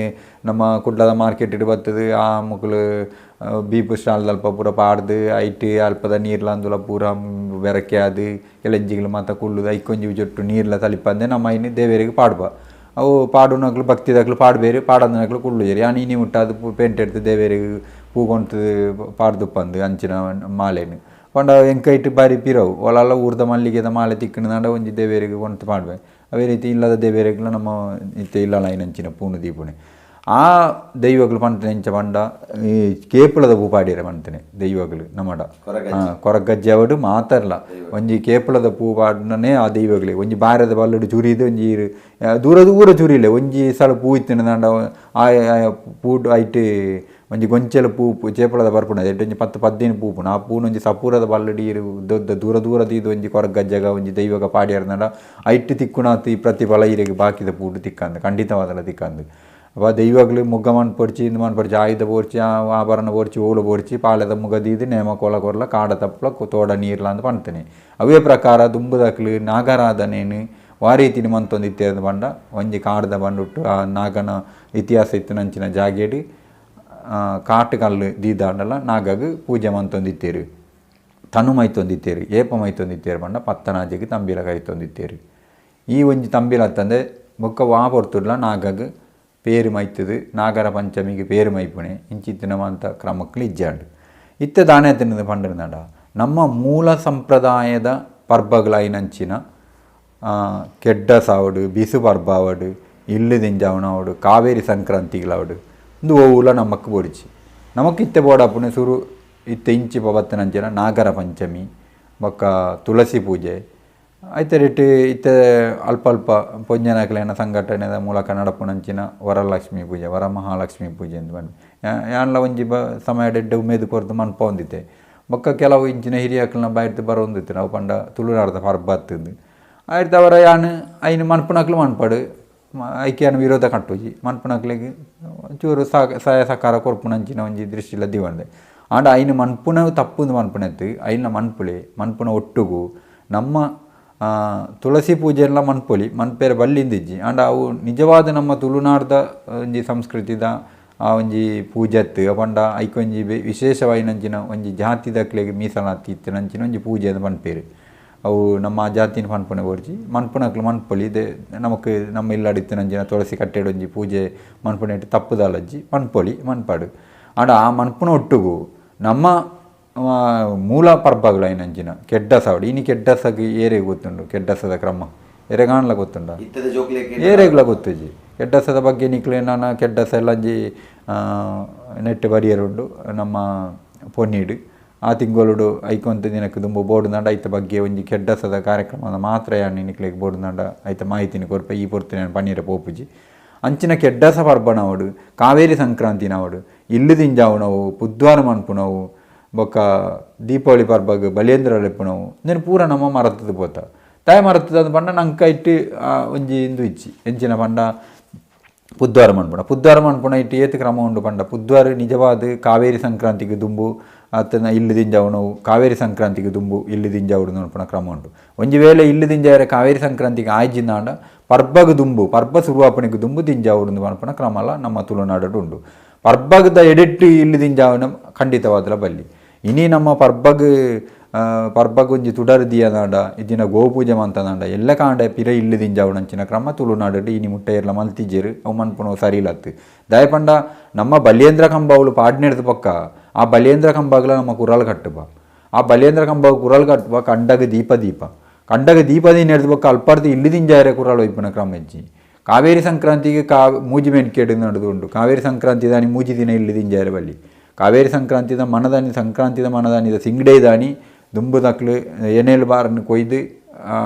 S2: ನಮ್ಮ ಕುಡ್ಲದ ಮಾರ್ಕೆಟ್ ಬರ್ತದೆ. ಆ ಮುಕುಲು ಬೀಪು ಸ್ಟಾಲ್ ಅಲ್ಪ ಪೂರ ಪಾಡ್ದು ಐಟ್ ಅಲ್ಪದ ನೀರ್ಲ ಅಂದುಲ ಪೂರ ಬೆರಕೆ ಅದು ಕೆಲೆಂಜಿಗಳು ಮಾತ ಕುಳ್ಳುದು ಐಕೊಂಜಿ ಜೊಟ್ಟು ನೀರ್ಲ ತಲಿಪಂದೆ ನಮ್ಮ ಐನು ದೇವರಿಗೆ ಪಾಡ್ಬ. ಅವು ಪಾಡುನಕ್ಲು ಭಕ್ತಿದಕ್ಲು ಪಾಡ್ಬೇರು ಪಾಡಂದನಕ್ಲು ಕುಳ್ಳುಜೇರಿ ಯಾನ್ ಇನಿ ಮುಟ್ಟ ಅದು ಪೇಂಟ್ ಎಡ್ದು ದೇವರಿಗೆ ಪೂ ಕೊಂತು ಪಾಡ್ದುಪ್ಪಂದು ಅಂಚಿನ ಮಾಲೆನು ಪಂಡ ಎಂಕೈಟ್ ಬಾರಿ ಪಿರವು ಒಲಲ್ಲ ಊರ್ದ ಮಲ್ಲಿಗೆದ ಮಾಲೆ ತಿಕ್ಕಣದಾಂಡ ಒಂಜಿ ದೇವೇರಿಗೆ ಕೊಂತು ಪಾಡ್ವೆ. ಅವೇ ರೀತಿ ಇಲ್ಲದ ದೇವೇರಿಗ್ಲ ನಮ್ಮ ಇತ್ತೆ ಇಲ್ಲಲ ಐನಂಚಿನ ಪೂನು ದೀಪುಣೆ ಆ ದೈವಗಳು ಪಂತನೆ ಇಂಚ ಪಂಡ ಈ ಕೇಪುಳದ ಪೂ ಪಾಡಿಯರೆ ಪಂತನೆ ದೈವಗಳು ನಮ್ಮಡ ಕೊರಗಜ್ಜಿ ಅವಡು ಮಾತಾರಲ್ಲ ಒಂಜಿ ಕೇಪುಳದ ಪೂ ಪಾಡನೆ ಆ ದೈವಗಳೇ ಒಂಜಿ ಬಾರದ ಬಲ್ಲಡು ಚುರಿದು ಒಂಜಿ ದೂರ ದೂರ ಚುರಿಲೆ ಒಂಜಿ ಸಲ ಪೂ ಇತ್ತಿನ ಆ ಪೂ ಐಟ್ ಒಂಜಿ ಗೊಂಚಲ ಪೂ ಚೇಪಳದ ಬರ್ಪುಣ ಎಡ್ಡು ಒಂಜಿ 10 15 ಪೂಪುಣ ಆ ಪೂನ ಒಂಜಿ ಸಪೂರದ ಬಲ್ಲಡಿ ದೂರ ದೂರ ದೀದು ಒಂಜಿ ಕೊರಗಜ್ಜಗ ಒಂಜಿ ದೈವಗ ಪಾಡಿಯರ್ನಡ ಐಟ್ ತಿಕ್ಕುಣಾತು ಈ ಪ್ರತಿಫಲ ಇರೆಗ್ ಬಾಕಿದ ಪೂಡು ತಿಕ್ಕಂದು ಖಂಡಿತವಾದಲ ತಿಕ್ಕಂದು. ಅಪ್ಪ ದೈವಗಳು ಮುಗ್ಗ ಮಣ್ಣು ಪೊಡ್ಚಿ ಇಂದು ಮಣ್ಣು ಪೊಡ್ಚಿ ಆಯುಧ ಪೋರ್ಚಿ ಆಭರಣ ಪೋರ್ಚಿ ಓಳು ಪೋರ್ಚಿ ಪಾಲೆದ ಮುಗ ದೀದು ನೇಮ ಕೋಲ ಕೊರ್ಲ ಕಾಡ ತಪ್ಪಲ ತೋಡ ನೀರ್ಲ ಅಂತ ಪಂತನೆ. ಅವೇ ಪ್ರಕಾರ ದುಂಬುದಕ್ಲು ನಾಗಾರಾಧನೆನು ವಾರೀತಿನ ಮಂತೊಂದು ಇತ್ತೇರ್ದು ಪಂಡ ಒಂಜಿ ಕಾಡ್ದ ಬಂಡುಟ್ಟು ಆ ನಾಗನ ಇತಿಹಾಸ ಇತ್ತಿನಂಚಿನ ಜಾಗೆಡ್ ಕಾಟು ಕಲ್ಲು ದೀದಾಂಡಲ ನಾಗಗ್ ಪೂಜೆ ಮಂತೊಂದಿತ್ತೇರು ತನು ಮೈತೊಂದಿತ್ತೇರು ಏಪ ಮೈತೊಂದಿತ್ತೇರು ಪಂಡ ಪತ್ತನಾಜೆಗೆ ತಂಬಿಲ ಕೈತೊಂದಿತ್ತೇರು. ಈ ಒಂಜಿ ತಂಬಿಲ ಅತ್ತಂದೆ ಬೊಕ್ಕ ವಾ ಪೊರ್ತುಡ್ಲ ನಾಗಗ್ ಪೇರು ಮೈತದು ನಾಗರ ಪಂಚಮಿಗೆ ಪೇರು ಮೈಪುಣೆ ಇಂಚಿತ್ತಿನ ಮಂತ ಕ್ರಮಕ್ಕಳು ಇಜ್ಜಾಂಡು. ಇತ್ತೆ ದಾನೆ ತಿನ್ನದು ಪಂಡನಡ ನಮ್ಮ ಮೂಲ ಸಂಪ್ರದಾಯದ ಪರ್ಬಗಳಾಯಿನಂಚಿನ ಕೆಡ್ಡಸಾವಡು ಬಿಸು ಪರ್ಬ ಆವಡು ಇಲ್ಲು ದಿಂಜಾವಣ ಆವಡು ಕಾವೇರಿ ಸಂಕ್ರಾಂತಿಗಳಾವಡು ಇಂದು ಓವುಲ ನಮಕ್ ಬೋಡಿಚಿ ನಮಕ್ ಇತ್ತೆ ಬೋಡಾಪುಣೆ ಸುರು ಇತ್ತೆ ಇಂಚಿ ಬತ್ತಿನಂಚಿನ ನಾಗರ ಪಂಚಮಿ ಬೊಕ್ಕ ತುಳಸಿ ಪೂಜೆ ಐತೆ ರೇಟ್ ಇತ್ತೆ ಅಲ್ಪ ಅಲ್ಪ ಪೊಂಜನಕ್ಲೆನ ಸಂಘಟನೆದ ಮೂಲಕ ನಡಪುನಂಚಿನ ವರಲಕ್ಷ್ಮಿ ಪೂಜೆ ವರಮಹಾಲಕ್ಷ್ಮಿ ಪೂಜೆ ಅಂದ್ ಪಂದ್ ಯಾನ್ಲ ಒಂಜಿ ಬ ಸಮಯ ಎಡ್ಡೆ ಉಮೇದು ಕೊರ್ದು ಮನ್ಪೊಂದಿತ್ತೆ. ಬೊಕ್ಕ ಕೆಲವು ಇಂಚಿನ ಹಿರಿಯಕ್ಲನ ಬಾಯಿರ್ದ್ ಬರೊಂದಿತ್ತೆ ಅವು ಪಂಡ ತುಳುನಾಡ್ದ ಪರ್ಬ ಅತ್ತಂದು ಆಯ್ತು ಅವರ ಯಾನ್ ಐನ್ ಮನ್ಪುನಕ್ಲು ಮನ್ಪಡು ಐಕೆ ವಿರೋಧ ಕಟ್ಟುಜಿ ಮನ್ಪುನಕ್ಲೆಗ್ ಚೂರು ಸಹಾಯ ಸಹಕಾರ ಕೊರ್ಪುನಂಚಿನ ಒಂಜಿ ದೃಷ್ಟಿಲ ದೀವಂದೆ. ಆಂಡ ಐನ್ ಮನ್ಪುನ ತಪ್ಪುಂದು ಮನ್ಪುನೆತ್ತು ಐನ ಮನ್ಪುಲೆ ಮನ್ಪುನ ಒಟ್ಟುಗು ನಮ್ಮ ತುಳಸಿ ಪೂಜೆಲ್ಲ ಮನ್ಪೊಲಿ ಮನ್ಪೇರೆ ಬಲ್ಲಿಂದಿಜ್ಜಿ. ಆಂಡ ಅವು ನಿಜವಾದ ನಮ್ಮ ತುಳುನಾಡ್ದ ಒಂಜಿ ಸಂಸ್ಕೃತಿದ ಆ ಒಂಜಿ ಪೂಜೆತ್ತು ಪಂಡ ಐಕೊಂಜಿ ವಿಶೇಷವಾಯಿನಂಚಿನ ಒಂಜಿ ಜಾತಿದಕ್ಲೆಗ್ ಮೀಸಲಾತಿ ಇತ್ತಿನಂಚಿನ ಒಂಜಿ ಪೂಜೆ ಅಂದ್ ಪನ್ಪೇರು. ಅವು ನಮ್ಮ ಜಾತಿನ ಪನ್ಪುನೆ ಬೋಡ್ಚಿ ಮನ್ಪುನಕ್ಲು ಮನ್ಪೊಲಿ ದೆ ನಮಕ್ ನಮ್ಮ ಇಲ್ಲಡ್ ಇತ್ತಿನಂಚಿನ ತುಳಸಿ ಕಟ್ಟೆಡ್ ಒಂಜಿ ಪೂಜೆ ಮನ್ಪುನೆಟ್ ತಪ್ಪುದಾಲಜ್ಜಿ ಮನ್ಪೊಲಿ ಮನ್ಪಡು. ಆಂಡ ಆ ಮನ್ಪುನ ಒಟ್ಟುಗು ನಮ್ಮ ಮೂಲ ಪರ್ಬಗಳಾಯಿನಂಚಿನ ಕೆಡ್ಡಸಾವಡು ಇನಿ ಕೆಡ್ಡಸಗ್ ಏರೆಗ್ ಗೊತ್ತುಂಡು ಕೆಡ್ಡಸದ ಕ್ರಮ ಎರೆಗಾಣ್ಲ ಗೊತ್ತುಂಡ ಏರೆಗ್ಲ ಗೊತ್ತುಜಿ ಕೆಡ್ಡಸದ ಬಗ್ಗೆ ನಿಕ್ಲೆ ನಾನ ಕೆಡ್ಡಸ ಎಲ್ಲಂಜಿ ನೆಟ್ ಬರಿಯರುಂಡು ನಮ್ಮ ಪೊನ್ನೀಡು ಆ ತಿಂಗೊಲುಡು ಐಕೊಂತ ದಿನಕ್ಕೆ ದುಂಬು ಬೋರ್ಡ್ ಐತ ಬಗ್ಗೆ ಒಂಜಿ ಕೆಡ್ಡಸದ ಕಾರ್ಯಕ್ರಮ ಮಾತ್ರ ಯಾನ್ ನಿಕ್ಲೆಗ್ ಬೋರ್ಡ್ ಐತ ಮಾಹಿತಿನ ಕೊರ್ಪೆ ಈ ಪೊರ್ತುನ ಪನೀರ ಪೋಪುಜಿ. ಅಂಚಿನ ಕೆಡ್ಡಸ ಪರ್ಬನವಡು ಕಾವೇರಿ ಸಂಕ್ರಾಂತಿನವಡು ಇಲ್ಲು ದಿಂಜಾವುನವು ಪುದ್ವಾರ ಮನ್ಪುನವು ಬೊಕ್ಕ ದೀಪಾವಳಿ ಪರ್ಬಗ್ ಬಲಿಯೇಂದ್ರ ಲೆಪ್ಪುನವು ಇಂದೆನ್ ಪೂರ ನಮ್ಮ ಮರತ್ತದ ಪೋತ ತಾಯಿ ಮರತ್ತದ ಅಂದ್ ಪಂಡ ನಂಕ ಇಟ್ಟು ಒಂಜಿ ಇಂದು ಇಚ್ಚಿ ಎಂಚಿನ ಪಂಡ ಪುದ್ವಾರ ಮನ್ಪುಣ ಪುದ್ವಾರ ಮನ್ಪುಣ ಇಟ್ಟು ಏತ್ ಕ್ರಮ ಉಂಡು ಪಂಡ ಪುದ್ವಾರ ನಿಜವಾದ ಕಾವೇರಿ ಸಂಕ್ರಾಂತಿಗೆ ದುಂಬು ಅತ್ತನ ಇಲ್ಲು ದಿಂಜಾವುನವು ಕಾವೇರಿ ಸಂಕ್ರಾಂತಿಗೆ ದುಂಬು ಇಲ್ಲು ದಿಂಜಾವುಡು ಮನ್ಪುಣ ಕ್ರಮ ಉಂಟು. ಒಂಜಿ ವೇಳೆ ಇಲ್ಲು ದಿಂಜಾಯರೆ ಕಾವೇರಿ ಸಂಕ್ರಾಂತಿಗೆ ಆಯ್ಜಿಂದಾಂಡ ಪರ್ಬಗ್ ದುಂಬು ಪರ್ಬ ಸುರುವಾಪಣಿಗೆ ದುಂಬು ದಿಂಜಾವುಡು ಮನ್ಪುಣ ಕ್ರಮಲ ನಮ್ಮ ತುಳುನಾಡು ಉಂಡು. ಪರ್ಬಗದ ಎಡೆಟ್ಟು ಇಲ್ಲು ದಿಂಜಾವುನ ಖಂಡಿತವಾದಲ ಬಲ್ಲಿ. ಇನಿ ನಮ್ಮ ಪರ್ಬಗ್ ಪರ್ಬಗ್ ಒಂಜಿ ತುಡರ್ ದಿಯದಾಂಡ ಇದಿನ ಗೋಪೂಜೆ ಮಂತದಾಂಡ ಎಲ್ಲ ಕಾಂಡ ಪಿರ ಇಲ್ಲು ದಿಂಜಾವುನಂಚಿನ ಕ್ರಮ ತುಳುನಾಡು ಇನಿ ಮುಟ್ಟ ಏರ್ಲ ಮಲ್ತಿಜೆರು ಅವು ಮನ್ಪುನವು ಸರಿಲತ್ತು. ದಯಪಂಡ ನಮ್ಮ ಬಲಿಯೇಂದ್ರ ಕಂಬ ಅವಳು ಪಾಡ್ನೆಡ್ದು ಪಕ್ಕ ಆ ಬಲಿಯೇಂದ್ರ ಕಂಬಗಳ ನಮ್ಮ ಕುರಲ್ ಕಟ್ಟುವ ಆ ಬಲಿಯೇಂದ್ರ ಕಂಬ ಕುರಲ್ ಕಟ್ಟುವ ಕಂಡಗ ದೀಪ ದೀಪ ಕಂಡಗ ದೀಪ ದಿನ ಬೊಕ್ಕ ಅಲ್ಪಾರ್ದು ಇಲ್ಲು ದಿಂಜಾಯರೆ ಕುರಲ್ ಒಯ್ಪುನ ಕ್ರಮ ಇಜ್ಜಿ. ಕಾವೇರಿ ಸಂಕ್ರಾಂತಿಗೆ ಮೂಜಿ ಮೆನ್ಕೇಡು ನಡೆದು ಉಂಟು. ಕಾವೇರಿ ಸಂಕ್ರಾಂತಿ ದಾನಿ ಮೂಜಿ ದಿನ ಇಲ್ಲು ದಿಂಜಾಯರೆ ಬಲ್ಲಿ. ಕಾವೇರಿ ಸಂಕ್ರಾಂತಿದ ಮನದಾನಿ ಸಂಕ್ರಾಂತಿದ ಮನದಾನಿದ ಸಿಂಗಡೇ ದಾನಿ ದುಂಬು ದಕ್ಲು ಎಣ್ಣೆಲು ಬಾರನ್ನು ಕೊಯ್ದು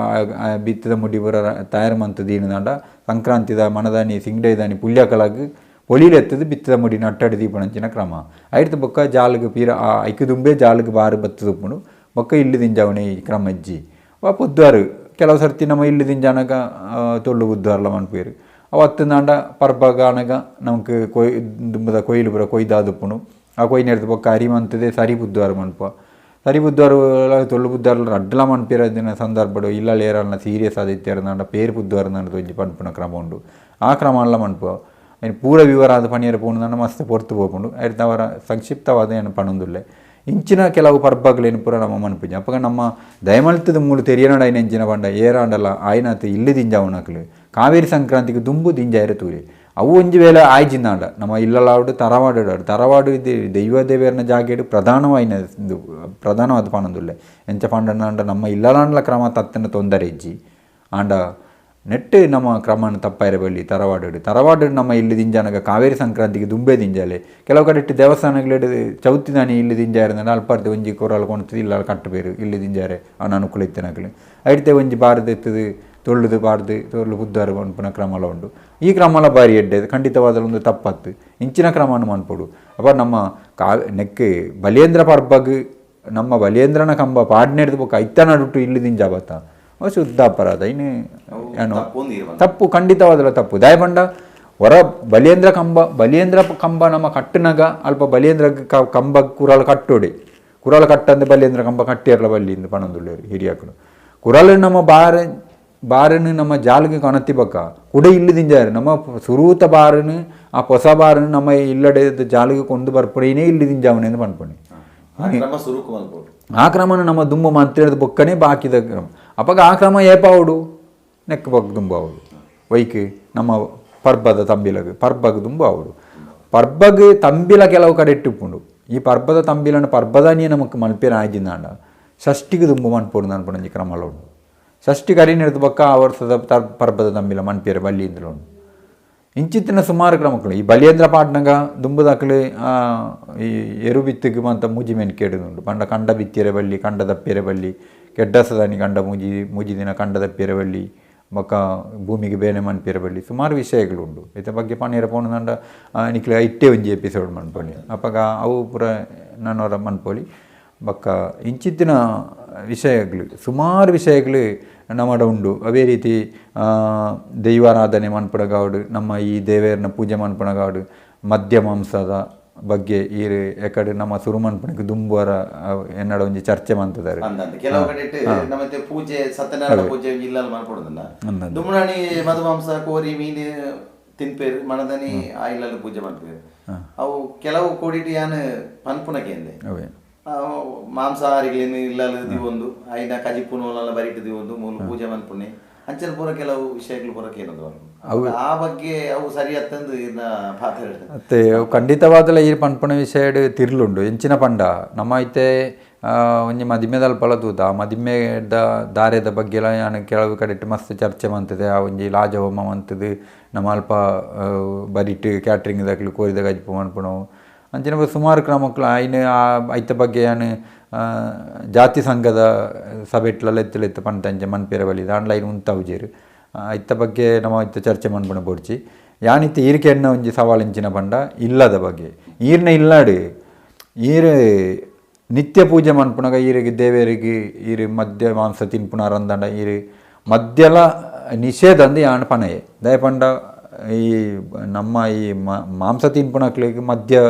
S2: ಬಿತ್ತದ ಮುಡಿ ಪೂರ ತಯಾರು ಮಂತು ದೀನದಾಂಡ ಸಂಕ್ರಾಂತಿದ ಮನದಾನಿ ಸಿಂಗಡೇ ದಾನಿ ಪುಲ್ಯಕಲಾಗ್ ಪೊಲಿಲೆತ್ತದು ಬಿತ್ತದ ಮುಡಿ ನಟ್ಟಡಿ ದೀಪನಂಚಿನ ಕ್ರಮ ಐಡ್ದು ಬೊಕ್ಕ ಜಾಲ್ಗ್ ಪೀರ ಐಕು ದುಂಬೆ ಜಾಲ್ಗ್ ಬಾರು ಬತ್ತು ತುಪ್ಪುಂಡು ಬೊಕ್ಕ ಇಲ್ಲು ದಿಂಜಾವಣೆ ಈ ಕ್ರಮ ಇಜ್ಜಿ. ಪುದ್ವಾರು ಕೆಲವು ಸರ್ತಿ ನಮ್ಮ ಇಲ್ಲು ದಿಂಜಾನಗ ತೊಳ್ಳು ಬುದ್ವಾರ್ಲ ಮನ್ಪುವೆರ್ ಅವು ಅತ್ತಂದಾಂಡ ಪರ್ಬಗ ಆನಗ ನಮಕ್ ಕೊಯ್ ದುಂಬುದ ಕೊಯ್ಲು ಪೂರ ಕೊಯ್ದಾದುಪ್ಪುಂಡು. ಆ ಕೊಯ್ನೆಡ್ದು ಬೊಕ್ಕ ಅರಿ ಮಂತದೆ ಸರಿ ಬುದ್ವಾರ ಮನ್ಪುವ ಸರಿ ಬುದ್ವಾರ ತೊಳ್ಳು ಬುದ್ವಾರ್ಲ ರಡ್ಡಲ ಮನ್ಪಿರ ದಿನ ಸಂದರ್ಭಡು ಇಲ್ಲಲ್ ಏರಲ್ನ ಸೀರಿಯಸ್ ಆದಿತ್ಯರ್ನಾಂಡ ಪೇರು ಬುದ್ವಾರ ಒಂಜಿ ಪನ್ಪುನ ಕ್ರಮ ಉಂಡು. ಆ ಕ್ರಮ ಮನ್ಪುವ ಐನ್ ಪೂರ ವಿವರ ಆದ್ ಪನಿಯರ ಪೋಣುದಾಂಡ ಮಸ್ತ್ ಪೊರ್ತು ಪೋಪುಂಡು. ಐಡ್ದಾವರ ಸಂಕ್ಷಿಪ್ತವಾದ ಏನು ಪನೊಂದುಲ್ಲೆ. ಇಂಚಿನ ಕೆಲವು ಪರ್ಬಗ್ಲೇನು ಪೂರ ನಮ್ಮ ಮನ್ಪುಜಿ. ಅಪಗ ನಮ್ಮ ದಯಮಲ್ತದ ಮೂಲು ತೆರಿಯನಡ ಐನ ಎಂಚಿನ ಪಂಡ ಏರಾಂಡಲ ಆಯ್ನಾತ್ ಇಲ್ಲು ದಿಂಜಾವುನಕ್ಲು ಕಾವೇರಿ ಸಂಕ್ರಾಂತಿಗೆ ದುಂಬು ದಿಂಜಾಯರೆ ತೂರಿ ಅವು ಒಂಜಿ ವೇಳೆ ಆಯ್ಜಿಂದಾಂಡ ನಮ್ಮ ಇಲ್ಲಲಾವಡು ತರವಾಡು ತರವಾಡು ಇದು ದೈವ ದೇವೇರ್ನ ಜಾಗೆಡು ಪ್ರಧಾನವಾಯಿನ ಇದು ಪ್ರಧಾನವಾದ ಪನೊಂದುಲ್ಲೆ. ಎಂಚ ಪಂಡನಾಂಡ ನಮ್ಮ ಇಲ್ಲಲಾಂಡ್ಲ ಕ್ರಮ ತತ್ತನ ತೊಂದರೆ ಇಜ್ಜಿ ಆಂಡ ನೆಟ್ಟು ನಮ್ಮ ಕ್ರಮನ ತಪ್ಪಾಯಿರ ಬಲ್ಲಿ ತರವಾಡು ತರವಾಡು ನಮ್ಮ ಇಲ್ಲಿ ದಿಂಜಾನಗ ಕಾವೇರಿ ಸಂಕ್ರಾಂತಿಗೆ ದುಂಬೆ ದಿಂಜಾಲೆ ಕೆಲವು ಕಡೆ ಇಟ್ಟು ದೇವಸ್ಥಾನಗಳು ಚೌತಿ ದಾನಿ ಇಲ್ಲಿ ದಿಂಜಾರೆ ಅಲ್ಪಾರ್ತಿ ಒಂಜಿ ಕೊರಲ್ ಕೊಣ್ತದೆ ಇಲ್ಲ ಕಟ್ಟಬೇರು ಇಲ್ಲಿ ದಿಂಜಾರೆ ಅನಾನುಕೂಲ ಇತ್ತನಕಲು ಐಡ್ತೆ ಒಂಜಿ ಬಾರದು ಎತ್ತದು ತೊಳ್ಳುದು ಬಾರ್ದು ತೊಳ್ಳು ಬುದ್ಧಾರು ಪನ್ಪುನ ಕ್ರಮಲ ಉಂಡು. ಈ ಕ್ರಮಲ ಬಾರಿ ಎಡ್ಡೆ ಖಂಡಿತವಾದ ಒಂದು ತಪ್ಪತ್ತು ಇಂಚಿನ ಕ್ರಮವನ್ನು ಮನ್ಪೊಡು. ಅಪ್ಪ ನಮ್ಮ ನೆಕ್ ಬಲಿಯೇಂದ್ರ ಪರ್ಬಗ್ ನಮ್ಮ ಬಲಿಯೇಂದ್ರನ ಕಂಬ ಪಾಡ್ನೆಡ್ದು ಬೊಕ್ಕ ಐತ ನಡುಟು ಇಲ್ಲಿ ದಿಂಜಾಬತ್ತ ಅವು ಶುದ್ಧ ಅಪರಾಧ ಇನ್ನು ಏನು ತಪ್ಪು ಖಂಡಿತವಾದಲ ತಪ್ಪು. ದಯಪಂಡ ಹೊರ ಬಲಿಯೇಂದ್ರ ಕಂಬ ಬಲಿಯೇಂದ್ರ ಕಂಬ ನಮ್ಮ ಕಟ್ಟುನಗ ಅಲ್ಪ ಬಲಿಯೇಂದ್ರ ಕಂಬ ಕುರಲ್ ಕಟ್ಟೋಡಿ ಕುರಲ್ ಕಟ್ಟಂದೆ ಬಲಿಯೇಂದ್ರ ಕಂಬ ಕಟ್ಟಿರಲ ಬಲ್ಲಿ ಇಂದು ಪನೊಂದುಲ್ಲೇರು ಹಿರಿಯಾಕುಲು. ಕುರಲ್ ನಮ್ಮ ಬಾರನ್ನು ನಮ್ಮ ಜಾಲ್ಗೆ ಕಣತಿ ಬಕ್ಕ ಕುಡ ಇಲ್ಲು ದಿಂಜಾರು ನಮ್ಮ ಸುರೂತ ಬಾರನು ಆ ಹೊಸ ಬಾರನು ನಮ್ಮ ಇಲ್ಲಡೆ ಜಾಲಿಗೆ ಕೊಂಡು ಬರ್ಪುಣೇನೇ ಇಲ್ಲು ದಿಂಜಾವಣೆ ಎಂದು ಪನ್ಪುಣೆ. ಆ ಕ್ರಮನ ನಮ್ಮ ದುಂಬು ಮಂತ್ರಿದ ಬೊಕ್ಕನೆ ಬಾಕಿದ ಕ್ರಮ. ಅಪಗ ಆ ಕ್ರಮ ಏಪಾವುಡು ನೆಕ್ ಬೊಕ್ಕ ದುಂಬು ಆವಡು ವೈಕ್ ನಮ್ಮ ಪರ್ಬದ ತಂಬಿಲಗ್ ಪರ್ಬಗ್ ದುಂಬು ಆವಡು ಪರ್ಬಗ್ ತಂಬಿಲ ಕೆಲವು ಕಡೆ ಇಟ್ಟುಪುಂಡು. ಈ ಪರ್ಬದ ತಂಬಿಲನ ಪರ್ಬದಾನಿಯೇ ನಮಕ್ ಮಲ್ಪೇರ ಆಯ್ಜಿಂದಾಂಡ ಷಷ್ಟಿಗೆ ದುಂಬು ಮನ್ಪೊಡು ಅನ್ಪುಣಂಜಿ ಕ್ರಮಲ ಉಂಡು. ಷಷ್ಟಿ ಕರಿನೆಡ್ದು ಬೊಕ್ಕ ಆ ವರ್ಷದ ಪರ್ಬದ ತಂಬಿಲ ಮನ್ಪೇರ ಬಲ್ಲಿ ಇಂದಲ ಉಂಡು. ಇಂಚಿತ್ತಿನ ಸುಮಾರು ಕ್ರಮಕ್ಕಳು ಈ ಬಲಿಯೇಂದ್ರ ಪಾಟ್ನಗ ದುಂಬುದಾಕ್ಲು ಈ ಎರು ಬಿತ್ತಿಗೆ ಮಂತ ಮೂಜಿ ಮೆನ್ಕೇಡುಂಡು ಪಂಡ ಕಂಡ ಬಿತ್ತಿರೆ ಬಲ್ಲಿ ಕಂಡ ದಪ್ಪಿರೆ ಬಲ್ಲಿ ಕೆಡ್ಡಸದಾನಿ ಕಂಡ ಮೂಜಿ ಮೂಜಿ ದಿನ ಕಂಡ ದಪ್ಪಿರೆ ಬಲ್ಲಿ ಬೊಕ್ಕ ಭೂಮಿಗೆ ಬೇನೆ ಮನ್ಪಿರೆ ಬಲ್ಲಿ ಸುಮಾರು ವಿಷಯಗಳುಂಡು. ಇತ್ತ ಬಗ್ಗೆ ಪನೀರ ಪೋಣದಂಡ ನಿಕ್ಲೆ ಇಟ್ಟೆ ಒಂಜಿ ಎಪಿಸೋಡ್ ಮನ್ಪೊಲಿ ಅಪಗ ಅವು ಪೂರ ನಾನೊರ ಮನ್ಪೊಲಿ. ಬೊಕ್ಕ ಇಂಚಿತ್ತಿನ ವಿಷಯಗಳು ಸುಮಾರು ವಿಷಯಗಳು ನಮ್ಮಡ ಉಂಡು. ಅದೇ ರೀತಿ ದೈವಾರಾಧನೆ ಮನ್ಪುನಗಾವಡು ನಮ್ಮ ಈ ದೇವೇರ್ನ ಪೂಜೆ ಮನ್ಪುನಗಾವಡು ಮದ್ಯ ಮಾಂಸದ ಬಗ್ಗೆ ಈ ಎಕಡೆ ನಮ್ಮ ಸುರು ಮನ್ಪುನಕ್ಕೆ ದುಂಬುವರ ಎನ್ನಡ ಒಂಜಿ ಚರ್ಚೆ ಮಂತದಾರೆ.
S1: ಕೆಲವು ಕಡೆ ನಮ್ಮತ್ತೆ ಪೂಜೆ ಸತ್ಯನಾರಾಯಣ ಪೂಜೆ ಇಲ್ಲಲ್ ಮನ್ಪೊಡುದನ್ನ ದುಂಬುನಾಣಿ ಮಧುಮಾಂಸ ಕೋರಿ ಮೀನು ತಿನ್ಪೇರು ಮನದನಿ ಆ ಇಲ್ಲಲ್ ಪೂಜೆ ಮನ್ಪೇರು ಅವು ಕೆಲವು ಕೋಡಿಟ್ ಯಾನ್ ಪನ್ಪುನಕೇಂದೆ
S2: ಅವೇ
S1: ಮಾಂಸಾಹಾರಿಗಳೇನು ಇಲ್ಲಲ್ ದಿವೊಂದು ಐನ ಕಜಿಪುನು ಬರಿಟ್ ದಿವೊಂದು ಮೂಲು ಪೂಜೆ ಮನ್ಪುಣೆ ಅಂಚನೆ ಪೂರ ಕೆಲವು ವಿಷಯಗಳು ಪೂರ ಕೇನದು ಆ ಬಗ್ಗೆ ಅವು ಸರಿ ಅತ್ತಂದು ಇನ್ನ ಪಾತ್ರ
S2: ಅತ್ತೆ ಅವು ಖಂಡಿತವಾದಲ ಈ ಪನ್ಪುನ ವಿಷಯಡ್ ತಿರ್ಲುಂಡು. ಎಂಚಿನ ಪಂಡ ನಮ್ಮ ಐತೆ ಒಂಜಿ ಮದಿಮೆದಲ್ಪ ತೂತ ಆ ಮದಿಮೆದ ದಾರೆದ ಬಗ್ಗೆ ಎಲ್ಲ ಯಾನ್ ಕೆಲವು ಕಡೆಟ್ ಮಸ್ತ್ ಚರ್ಚೆ ಮಂತದೆ. ಆ ಒಂಜಿ ಲಾಜ ಹೋಮ ಮಂತದು ನಮ್ಮ ಅಲ್ಪ ಬರಿಟ್ ಕ್ಯಾಟ್ರಿಂಗ್ ದಕ್ಲು ಕೋರಿದ ಕಜಿಪು ಮನ್ಪುನವು ಅಂಚಿನ ಸುಮಾರು ಕ್ರಮಕ್ಕಳು ಐನ ಆ ಐತ ಬಗ್ಗೆ ಯಾನ್ ಜಾತಿ ಸಂಘದ ಸಭೆಟ್ಲ ಲೆತ್ತು ಲೆತ್ತು ಪಂತ ಅಂಚೆ ಮನ್ಪೇರ ಬಲಿ ಆಂಡ್ಲ ಐನ್ ಉಂತಾವುಜೆರ್ ಐತ ಬಗ್ಗೆ ನಮ್ಮ ಐತ ಚರ್ಚೆ ಮನ್ಪುನ ಬೋಡ್ಚಿ. ಯಾನಿತ್ತೆ ಈರ್ಕೆ ಎಣ್ಣ ಒಂಜಿ ಸವಾಲ್ ಇಂಚಿನ ಪಂಡ ಇಲ್ಲದ ಬಗ್ಗೆ ಈರ್ನ ಇಲ್ಲಾಡು ಈರು ನಿತ್ಯ ಪೂಜೆ ಮನ್ಪುನಗ ಈರಿಗೆ ದೇವರಿಗೆ ಈರು ಮದ್ಯ ಮಾಂಸ ತಿನ್ಪುನಾರ ಅಂದಂಡ ಈರು ಮದ್ಯಲ ನಿಷೇಧ ಅಂದು ಯಾನ್ ಪನಯೆ ದಯ ಪಂಡ ಈ ನಮ್ಮ ಈ ಮಾಂಸ ತಿನ್ಪುನಕ್ಲೆಗ್ ಮದ್ಯ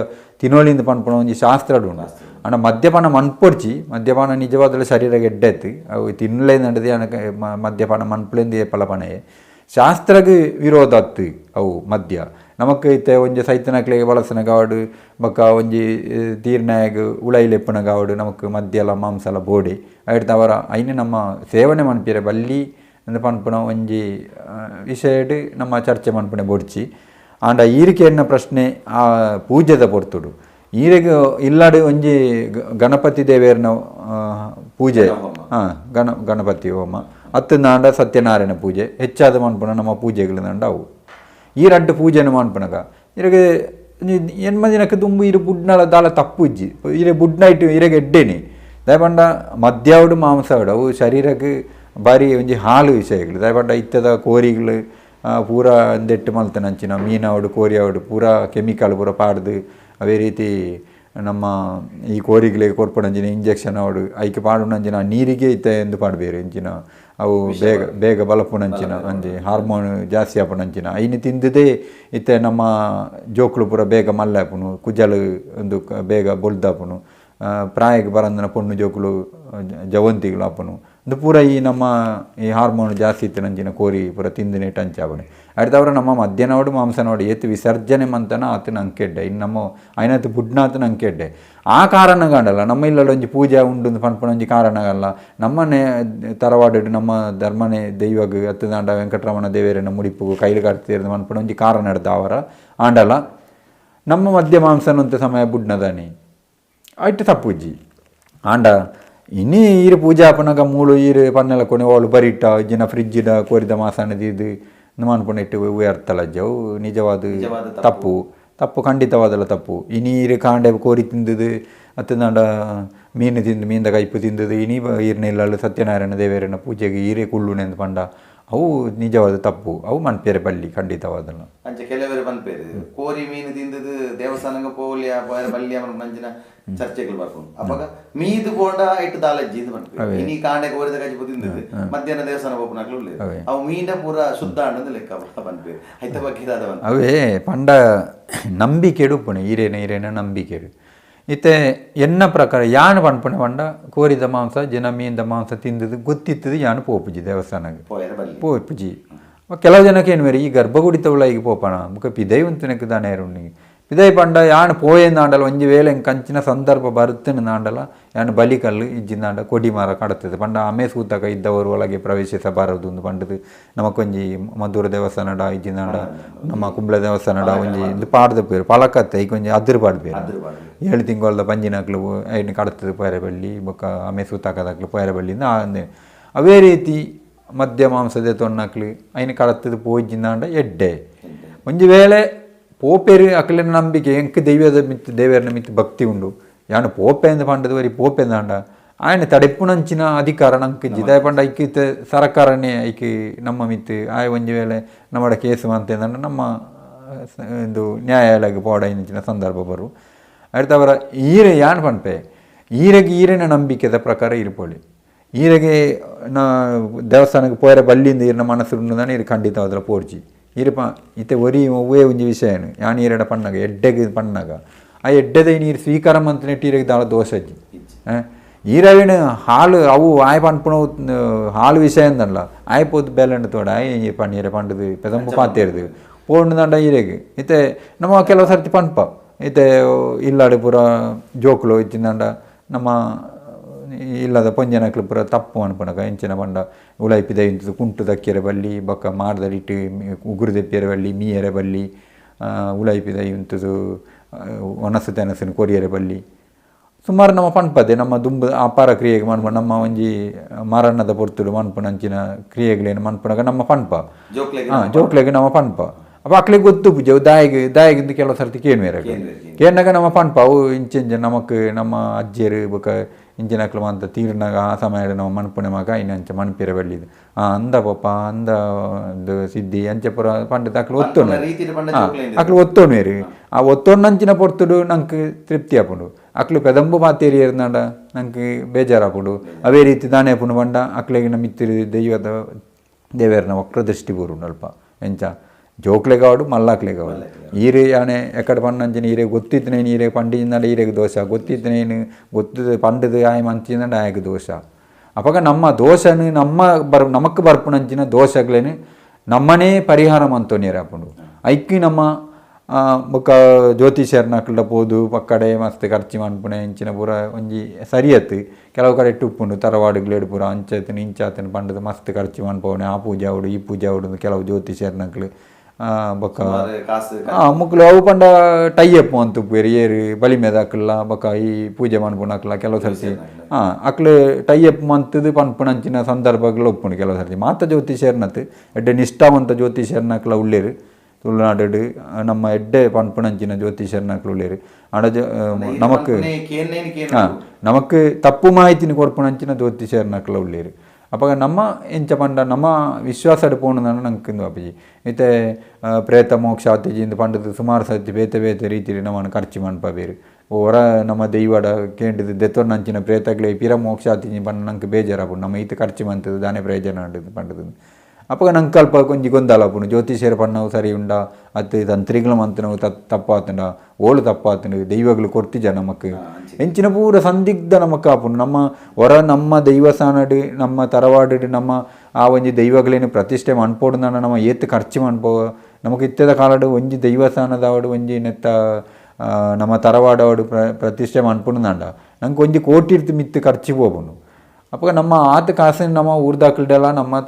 S2: ತಿನೋಳಿಂದ ಪನ್ಪುನ ಒಂಜಿ ಶಾಸ್ತ್ರ ಉಂಡು. ಆಂಡ ಮದ್ಯಪಾನ ಮನ್ಪೊಡ್ಚಿ, ಮದ್ಯಪಾನ ನಿಜವಾದಲ ಶರೀರಗ್ ಎಡ್ಡೆ ಅವು ತಿನ್ಲೇಂದಂಡದು ಮದ್ಯಪಾನ ಮನ್ಪುಲೆಂದು ಏಪಲ ಪನಯೆ. ಶಾಸ್ತ್ರಗ್ ವಿರೋಧ ಅತ್ತು ಅವು ಮದ್ಯ. ನಮಕ್ ಇತ್ತೆ ಒಂಜಿ ಸೈತನಕ್ಲೆಗ್ ಬಳಸನ ಗಾವಡು ಬೊಕ್ಕ ಒಂಜಿ ತೀರ್ನಾಯಗ್ ಉಳೈಲೆಪ್ಪುನ ಗಾವಡು ನಮಕ್ ಮದ್ಯಲ ಮಾಂಸಲ ಬೋಡಿ ಐಡ್ದ್ ಅವರ ಐನ್ ನಮ್ಮ ಸೇವನೆ ಮನ್ಪಿರೆ ಬಲ್ಲಿ ಅಂದ್ ಪನ್ಪುನ ಒಂಜಿ ವಿಷಯಡ್ ನಮ್ಮ ಚರ್ಚೆ ಮನ್ಪುನೆ ಬೋಡ್ಚಿ. ಆಂಡ ಈರಿಕೆ ಎನ್ನ ಪ್ರಶ್ನೆ ಆ ಪೂಜೆದ ಪೊರ್ತುಡು ಈರೆಗ್ ಇಲ್ಲಾಡು ಒಂಜಿ ಗಣಪತಿ ದೇವೇರ್ನ ಪೂಜೆ ಗಣಪತಿ ಹೋಮ ಅತ್ತಂದಾಂಡ ಸತ್ಯನಾರಾಯಣ ಪೂಜೆ ಹೆಚ್ಚಾದ ಮನ್ಪುನ ನಮ್ಮ ಪೂಜೆಗಳು ಅವು ಈ ರಡ್ಡು ಪೂಜೆನ ಮನ್ಪುನಗ ಇರೆಗ್ ಎನ್ಮ ದಿನಕ್ಕೆ ದುಂಬು ಇರು ಬುಡ್ನಲ ದಾಲ ತಪ್ಪುಜ್ಜಿ ಇರೆ ಬುಡ್ನ ಇಟ್ಟು ಇರೆಗ್ ಎಡ್ಡೇನಿ ದಾಯ ಪಂಡ ಮದ್ಯಾವಡು ಮಾಂಸಾವಡು ಅವು ಶರೀರಕ್ಕೆ ಬಾರಿ ಒಂಜಿ ಹಾಲು ವಿಷಯಗಳು. ದಾಯ ಪಂಡ ಇತ್ತದ ಕೋರಿಗಳು ಪೂರ ಅಂದೆಟ್ಟು ಮಲ್ತನಂಚಿನ ಮೀನಾವಡು ಕೋರಿಯಾವಡು ಪೂರ ಕೆಮಿಕಲ್ ಪೂರ ಪಾಡ್ದು ಅವೇ ರೀತಿ ನಮ್ಮ ಈ ಕೋರಿಗಳಿಗೆ ಕೊರ್ಪುನಂಚಿನ ಇಂಜೆಕ್ಷನ್ ಅವಡು ಐಕೆ ಪಾಡುನಂಚಿನ ನೀರಿಗೆ ಇತ್ತೆ ಎಂದು ಪಾಡ್ಬೇರು ಇಂಚಿನ ಅವು ಬೇಗ ಬೇಗ ಬಲಪುನಂಚಿನ ಅಂಜಿ ಹಾರ್ಮೋನ್ ಜಾಸ್ತಿ ಆಪುನಂಚಿನ ಐನು ತಿಂದದೇ ಇತ್ತೆ ನಮ್ಮ ಜೋಕುಲು ಪೂರ ಬೇಗ ಮಲ್ಲೆ ಆಪುನು ಕುಜಲು ಒಂದು ಬೇಗ ಬೊಲ್ದಾಪುನು ಪ್ರಾಯಕ್ಕೆ ಬರಂದನ ಪೊಣ್ಣು ಜೋಕುಲು ಜವಂತಿಗಳು ಆಪುನು ಅದು ಪೂರ ಈ ನಮ್ಮ ಈ ಹಾರ್ಮೋನ್ ಜಾಸ್ತಿ ಇತ್ತು ನಂಚಿನ ಕೋರಿ ಪೂರ ತಿಂದಿನೇ ಟಂಚಾಪುಣೆ. ಅಡ್ದವರ ನಮ್ಮ ಮಧ್ಯಾಹ್ನವಡು ಮಾಂಸನೋಡು ಏತು ವಿಸರ್ಜನೆ ಮಂತನ ಆತನ ಅಂಕೆಡ್ಡೆ ಇನ್ನು ನಮ್ಮ ಐನತ್ತು ಬುಡ್ನಾತನ ಅಂಕೆಡ್ಡೆ ಆ ಕಾರಣ ಕಾಂಡಲ್ಲ ನಮ್ಮ ಇಲ್ಲಡ ಒಂಜಿ ಪೂಜೆ ಉಂಡು ಪನ್ಪುನ ಒಂಜಿ ಕಾರಣಗಲ್ಲ ನಮ್ಮನೆ ತರವಾಡು ನಮ್ಮ ಧರ್ಮನೆ ದೈವಗ್ ಅತ್ತದಾಂಡ ವೆಂಕಟರಮಣ ದೇವರನ್ನ ಮುಡಿಪುಗು ಕೈಲು ಕಟ್ತಿರೋದು ಮನ್ಪುನ ಒಂಜಿ ಕಾರಣ ಅವರ ಆಂಡಲ್ಲ ನಮ್ಮ ಮಧ್ಯ ಮಾಂಸನಂತ ಸಮಯ ಬುಡ್ನದಾನಿ ಐಟ್ ತಪ್ಪುಜ್ಜಿ. ಆಂಡ ಇನಿ ಈರು ಪೂಜೆ ಆಪನಗ ಮೂಲು ಈರು ಪನ್ನೆಲ ಕೊನೆ ಓಳು ಬರಿಟ ಜಿನ ಫ್ರಿಜ್ಜಿಡ ಕೋರಿದ ಮಾಸನ ದೀದು ಮನ್ಪುನ ಇಟ್ಟು ಅರ್ಥಲಜ್ಜವು ನಿಜವಾದ ತಪ್ಪು ತಪ್ಪು ಖಂಡಿತವಾದಲ್ಲ ತಪ್ಪು. ಇನಿ ಈರು ಕಾಂಡೆ ಕೋರಿ ತಿಂದದು ಅತ್ತಂದಾಂಡ ಮೀನು ತಿಂದು ಮೀನ್ದ ಕೈಪು ತಿಂದದು ಇನಿ ಈರ್ನ ಇಲ್ಲಲು ಸತ್ಯನಾರಾಯಣ ದೇವರನ್ನ ಪೂಜೆಗೆ ಈರೇ ಕುಳ್ಳುನೆಂದು ಪಂಡ ಅವು ನಿಜವಾದ ತಪ್ಪು ಅವು ಮನ್ಪೇರೆ ಬಲ್ಲಿ ಖಂಡಿತವಾದಲ್ಲ.
S1: ಅಂಚೆ ಕೆಲವರು ಮನ್ಪೇರು ಕೋರಿ ಮೀನು ತಿಂದದು ದೇವಸ್ಥಾನಕ್ಕೆ ಪೋಲಿಯ ಬಲ್ಲಿ ಮಂಜಿನ ಚರ್ಚೆಗಳು ಬರ್ಕೊಂಡು ಅವಾಗ ಮೀದು ಪೋಂಡ ಇಟ್ಟು ದಾಲಜ್ಜಿ ಇದು ಮನ್ಪೇರು ಇನಿ ಕಾಂಡೆ ಕೋರಿದ ಕಜಿಪು ತಿಂದದು ಮಧ್ಯಾಹ್ನ ದೇವಸ್ಥಾನ ಪೋಪುನಕ್ಲು ಅವು ಮೀನ ಪೂರ ಶುದ್ಧ ಅಂಡಂದು ಲೆಕ್ಕ ಮನ್ಪೇರು ಐತ ಬಗ್ಗೆ ದಾದ
S2: ಅವೇ ಪಂಡ ನಂಬಿಕೆಡು ಉಪ್ಪುಣೆ ಈರೇನ ಈರೇನ ನಂಬಿಕೆಡು ಇತ್ತೆ ಎನ್ನ ಪ್ರಕಾರ ಯಾನ್ ಪನ್ಪುಣೆ ಪಂಡ ಕೋರಿದ ಮಾಂಸ ಜನ ಮೀನ್ದ ಮಾಂಸ ತಿಂದದು ಗೊತ್ತಿತ್ತದು ಯಾನ್ ಪೋಪುಜಿ ದೇವಸ್ಥಾನಕ್ಕೆ ಪೋಪುಜಿ. ಕೆಲವು ಜನಕ್ಕೆ ಏನು ಬೇರೆ ಈ ಗರ್ಭಗುಡಿತವಳ ಈಗ ಪೋಪಣ ಬುಕ್ಕ ಪಿದೈ ಉಂತುನಕ್ಕೆ ದಾನೆ ಉಂಡು ಪಿದೈ ಪಂಡ ಯಾನ್ ಪೋಯೆಂದಾಂಡಲ ಒಂಜಿ ವೇಳೆ ಕಂಚಿನ ಸಂದರ್ಭ ಬರುತ್ತೇನೆ ನಾಂಡಲ ಯಾನ್ ಬಲಿಕಲ್ಲು ಇಜ್ಜಿಂದಾಂಡ ಕೊಡಿ ಮರ ಕಡತದೆ ಪಂಡ ಅಮೆ ಸೂತಕ ಇದ್ದವರು ಒಳಗೆ ಪ್ರವೇಶಿಸಬಾರದು ಒಂದು ಪಂಡದು ನಮಕೊಂಜಿ ಮಧುರ ದೇವಸ್ಥಾನಡ ಇಜ್ಜಿಂದಾಂಡ ನಮ್ಮ ಕುಂಬ್ಳ ದೇವಸ್ಥಾನಡ ಒಂಜಿ ಇದು ಪಾಡ್ದ ಪೇರು ಪಳಕತ್ತೆ ಈಗ ಒಂಜಿ ಅದ್ರ ಪಾಡ್ಪೇರು 7 ತಿಂಗಳದ ಪಂಜಿನಕ್ಲು ಐನು ಕಡತದೆ ಪೋಯರೆ ಬಳ್ಳಿ ಬೊಕ್ಕ ಅಮೆ ಸೂತಕದಕ್ಲು ಪೋಯರೆ ಬಳ್ಳಿಂದ ಅವೇ ರೀತಿ ಮದ್ಯ ಮಾಂಸದ ತೊನ್ನಕ್ಲು ಐನು ಕಡತದೆ ಪೋಯಿಜಿಂದಾಂಡ ಎಡ್ಡೆ ಒಂಜಿ ವೇಳೆ ಪೋಪೇರು ಅಕ್ಲೆನ ನಂಬಿಕೆ ಎಂಕ್ ದೈವದ ಮಿತ್ತು ದೇವರನ ಮಿತ್ತು ಭಕ್ತಿ ಉಂಡು ಯಾನು ಪೋಪೆ ಅಂದ ಪಂಡದ ವರಿ ಪೋಪೆ ಅಂದಾಂಡ ಆಯನ ತಡೆಪುನಂಚಿನ ಅಧಿಕಾರ ನಂಗೆ ಜಿದಾಯ ಪಂಡ ಐಕ್ ಸರಕಾರನೇ ಐಕ್ ನಮ್ಮ ಮಿತ್ತು ಆಯ ಒಂಜಿ ವೇಳೆ ನಮ್ಮಡ ಕೇಸು ಅಂತ ನಮ್ಮ ಇದು ನ್ಯಾಯಾಲಯಕ್ಕೆ ಪೋಡ ಇಂಚಿನ ಸಂದರ್ಭ ಬರು ಅವರ ಈರೆ ಯಾನ್ ಪನ್ಪೆ ಈರೆಗೆ ಈರೆನ ನಂಬಿಕೆದ ಪ್ರಕಾರ ಇರ್ಪೊಳಿ ಈರೆಗೆ ನಾ ದೇವಸ್ಥಾನಕ್ಕೆ ಪೋಯರೆ ಬಲ್ಲಿಂದ ಈರಿನ ಮನಸ್ಸು ಉಂಡು ಈರು ಖಂಡಿತವಾದ್ರ ಪೋರ್ಜಿ ಈರಪ್ಪ ಇತ್ತೆ ಒರಿ ಒವ್ವೇ ಒಂಜಿ ವಿಷಯನು ಯಾನ್ ಈರೆಡ ಪಣ್ಣಗ ಎಡ್ಡೆಗೆ ಪಣ್ಣಗ ಆ ಎಡ್ಡೆದ ನೀರು ಸ್ವೀಕಾರ ಮಂತನೆಟ್ ಈರೆಗೆ ದಾಳ ದೋಷ ಅಜ್ಜಿ ಈರವಿನ ಹಾಲು ಅವು ಆಯ್ ಪನ್ಪುನ ಹಾಲು ವಿಷಯ ಅಂದಲ್ಲ ಆಯ್ ಪೋದು ಬೇಲಂಡು ತೋಡ ಆಯ್ ಪಣ್ಣೀರೆ ಪಂಡದು ಪೆದಂಬು ಪಾತೇರ್ದು ಪೋಂಡು ದಂಡ ಈರೆಗೆ ಇತ್ತೆ ನಮ್ಮ ಕೆಲವು ಸರ್ತಿ ಪನ್ಪ ಇತ್ತೆ ಇಲ್ಲಾಡು ಪೂರ ಜೋಕುಲು ಇತ್ತಿಂದಂಡ ನಮ್ಮ ಇಲ್ಲದ ಪೊಂಜನಕ್ಲು ಪೂರ ತಪ್ಪು ಅನ್ಪನಗ ಎಂಚಿನ ಪಂಡ ಉಲೈಪಿದ ಇಂತದ್ದು ಕುಂಟು ದಕ್ಕಿಯರೆ ಬಲ್ಲಿ ಬೊಕ್ಕ ಮಾರ್ದಡಿಟ್ಟು ಉಗುರು ದೆಪ್ಪಿಯರೆ ಬಲ್ಲಿ ಮೀಯರೆ ಬಲ್ಲಿ ಉಲೈಪಿದ ಇಂತದ್ದು ಒಣಸು ತೆನಸನ್ನು ಕೊರಿಯರೆ ಬಲ್ಲಿ ಸುಮಾರು ನಮ್ಮ ಪನ್ಪದೆ ನಮ್ಮ ದುಂಬು ಅಪಾರ ಕ್ರಿಯೆಗೆ ಮನ್ಪ ನಮ್ಮ ಒಂಜಿ ಮಾರಣ್ಣದ ಪೊರ್ತುಡು ಮನ್ಪುನಂಚಿನ ಕ್ರಿಯೆಗಳೇನು ಮನ್ಪುನಗ ನಮ್ಮ ಪನ್ಪ ಜೋಕ್ಲೆಗೆ ನಮ್ಮ ಪನ್ಪ. ಅಪ್ಪ ಅಕ್ಲೆಗ್ ಗೊತ್ತು ಪೂಜೆ ದಾಯಗ್ ದಾಯಗ್ ಕೆಲವು ಸರ್ತಿ ಕೇನುವೆರ್ ಕೇನ್ನಾಗ ನಮ್ಮ ಪನ್ಪ ಅವು ಇಂಚ ಇಂಚ ನಮಕ್ ನಮ್ಮ ಅಜ್ಜಿಯರು ಬೊಕ ಇಂಚಿನಕ್ಲು ಮಾತ ತೀರ್ನಾಗ ಆ ಸಮಯ ನಮ್ಮ ಮನ್ಪುನೆ ಮಗ ಇನ್ನು ಅಂಚ ಮನ್ಪಿರ ಬಳ್ಳಿದು ಅಂದ ಪಪ್ಪ ಅಂದ ಸಿದ್ಧಿ ಅಂಚ ಪೂರ ಪಂಡದ ಅಕ್ಲು ಒತ್ತೊನು ಅಕ್ಲು ಒತ್ತೊನುವೆರ್ ಆ ಒತ್ತೊಣ್ಣಂಚಿನ ಪೊರ್ತುಡು ನಂಕ್ ತೃಪ್ತಿ ಆಪುಂಡು ಅಕ್ಲು ಪೆದಂಬು ಮಾತೇರಿ ಏರ್ನಾಂಡ ನಂಕ್ ಬೇಜಾರಾಪುಂಡು ಅವೇ ರೀತಿ ದಾನೆ ಆಪುಂಡು ಪಂಡ ಅಕ್ಲೆಗಿನ ಮಿತ್ತಿರಿ ದೈವದ ದೇವೆರ್ನ ವಕ್ರದೃಷ್ಟಿ ಬೂರುಂಡು ಅಲ್ಪ ಎಂಚ ಜೋಕ್ಲೆಗಾವಡು ಮಲ್ಲಾಕ್ಲೆಗಾವಡು ಈರೆ ಯಾನೆ ಎಕಡೆ ಪಣ್ಣಂಚಿನ ಈರೆ ಗೊತ್ತಿತ್ತನೇನು ಈರೆ ಪಂಡಿಜಿಂದಾಂಡ ಈರೆಗ್ ದೋಷ ಗೊತ್ತಿತ್ತನೇನು ಗೊತ್ತದ ಪಂಡದು ಆಯ ಮಂಚಿಂದಾಂಡ ಆಯಗ್ ದೋಷ ಅಪಗ ನಮ್ಮ ದೋಷನು ನಮ್ಮ ಬರ್ ನಮಕ್ ಬರ್ಪುನಂಚಿನ ದೋಷಗಳೇನು ನಮ್ಮನೇ ಪರಿಹಾರ ಮಂತೊನಿಯರ ಆಪುಂಡು ಐಕ್ ನಮ್ಮ ಬೊಕ್ಕ ಜ್ಯೋತಿಷ್ಯರ್ನಕ್ಲ್ಡ ಪೋದು ಪಕ್ಕಡೆ ಮಸ್ತ್ ಖರ್ಚು ಮನ್ಪುನೆ ಇಂಚಿನ ಪೂರ ಒಂಜಿ ಸರಿಯತ್ತು ಕೆಲವು ಕಡೆ ಉಪ್ಪುಂಡು ತರವಾಡುಗ್ಲೇಡ್ ಪೂರ ಅಂಚಾತನ ಇಂಚಾತನ ಪಂಡದು ಮಸ್ತ್ ಖರ್ಚು ಮನ್ಪವನೆ ಆ ಪೂಜೆ ಆವಡು ಈ ಪೂಜೆ ಆವಡು ಕೆಲವು ಜ್ಯೋತಿಷ್ಯರ್ನಕ್ಲು ಬೊಕ್ಕ ಮುಕ್ಲು ಅವು ಪಂಡ ಟೈ ಅಪ್ ಮಂತುಪ್ಪುವೆರ್ ಏರ್ ಬಲಿಮೆದಕ್ಲ ಬೊಕ್ಕ ಈ ಪೂಜೆ ಮನ್ಪುನಕ್ಲ ಕೆಲವು ಸರ್ತಿ ಅಕ್ಲು ಟೈ ಅಪ್ ಮಂತುದು ಪನ್ಪುನಂಚಿನ ಸಂದರ್ಭಗಳು ಉಪ್ಪುಂಡು ಕೆಲವು ಸರ್ತಿ ಮಾತ ಜ್ಯೋತಿಷ್ಯರ್ನತ್ ಎಡ್ಡೆ ನಿಷ್ಠಾವಂತ ಜ್ಯೋತಿಷ್ಯರ್ನಕ್ಲ ಉಲ್ಲೆರ್ ತುಳುನಾಡು ನಮ್ಮ ಎಡ್ಡೆ ಪನ್ಪುನಂಚಿನ ಜ್ಯೋತಿಷ್ಯರ್ನಕ್ಲು ಉಲ್ಲೆರ್ ಆಂಡ ನಮಕ್ ನಮಕ್ ತಪ್ಪು ಮಾಹಿತಿನ ಕೊರ್ಪುನಂಚಿನ ಜ್ಯೋತಿಷ್ಯರ್ನಕ್ಲ ಉಲ್ಲೆರ್ ಅಪಗ ನಮ್ಮ ಎಂಚ ಪಂಡ ನಮ್ಮ ವಿಶ್ವಾಸಡ್ ಪೋಣುದಾಂಡ ನಂಕ್ ಇಂದು ಆಪುಜಿ ಇತ್ತೆ ಪ್ರೇತ ಮೋಕ್ಷ ಆತಿಜಿ ಇಂದು ಪಂಡದು ಸುಮಾರು ಸರ್ತಿ ಬೇತೆ ಬೇತೆ ರೀತಿಡ್ ನಮನ್ ಖರ್ಚು ಮನ್ಪವೆರ್ ಒರ ನಮ್ಮ ದೈವಡ ಕೇಂಡಿದ್ ದೆತ್ತೊನ್ನಂಚಿನ ಪ್ರೇತಗ್ಲೆ ಪಿರ ಮೋಕ್ಷ ಆತಿಜಿ ಪಂಡ ನಂಕ್ ಬೇಜಾರಾಪುಂಡು ನಮ್ಮ ಈತ್ ಖರ್ಚು ಮಂತುದು ದಾನೆ ಪ್ರಯೋಜನ ಉಂಡು ಪಂಡದು ಅಪಗ ನಂಕ್ ಅಲ್ಪ ಒಂಜಿ ಗೊಂದಲ ಆಪುಂಡು ಜ್ಯೋತಿಷ್ಯರು ಪನ್ನವು ಸರಿ ಉಂಡಾ ಅತ್ತ್ ತಂತ್ರಿಗಳು ಮಂತನವು ತಪ್ಪಾತುಂಡ ಓಲು ತಪ್ಪಾತುಂಡು ದೈವಗಳು ಕೊರ್ತಿಜ ನಮಕ್ ಎಂಚಿನ ಪೂರ ಸಂದಿಗ್ಧ ನಮಕ್ ಆಪುಂಡು ನಮ್ಮ ಹೊರ ನಮ್ಮ ದೈವಸ್ಥಾನಡ್ ನಮ್ಮ ತರವಾಡು ನಮ್ಮ ಆ ಒಂಜಿ ದೈವಗಳೇನು ಪ್ರತಿಷ್ಠೆ ಮನ್ಪೊಡುಂದಾಂಡ ನಮ್ಮ ಏತ್ ಖರ್ಚು ಮನ್ಪೋ ನಮಕ್ ಇತ್ತೆದ ಕಾಲಡ್ ಒಂಜಿ ದೈವಸ್ಥಾನದವಡು ಒಂಜಿ ನೆತ್ತ ನಮ್ಮ ತರವಾಡವಡು ಪ್ರತಿಷ್ಠೆ ಮನ್ಪುಂಡುಂದಾಂಡ ನಂಕ್ ಒಂಜಿ ಕೋಟಿರ್ದ್ ಮಿತ್ತ್ ಖರ್ಚು ಪೋಪುಂಡು ಅಪಗ ನಮ್ಮ ಆತ್ ಕಾಸನ್ ನಮ್ಮ ಊರ್ದಾಕಲ್ಡೆಲ ನಮ್ಮ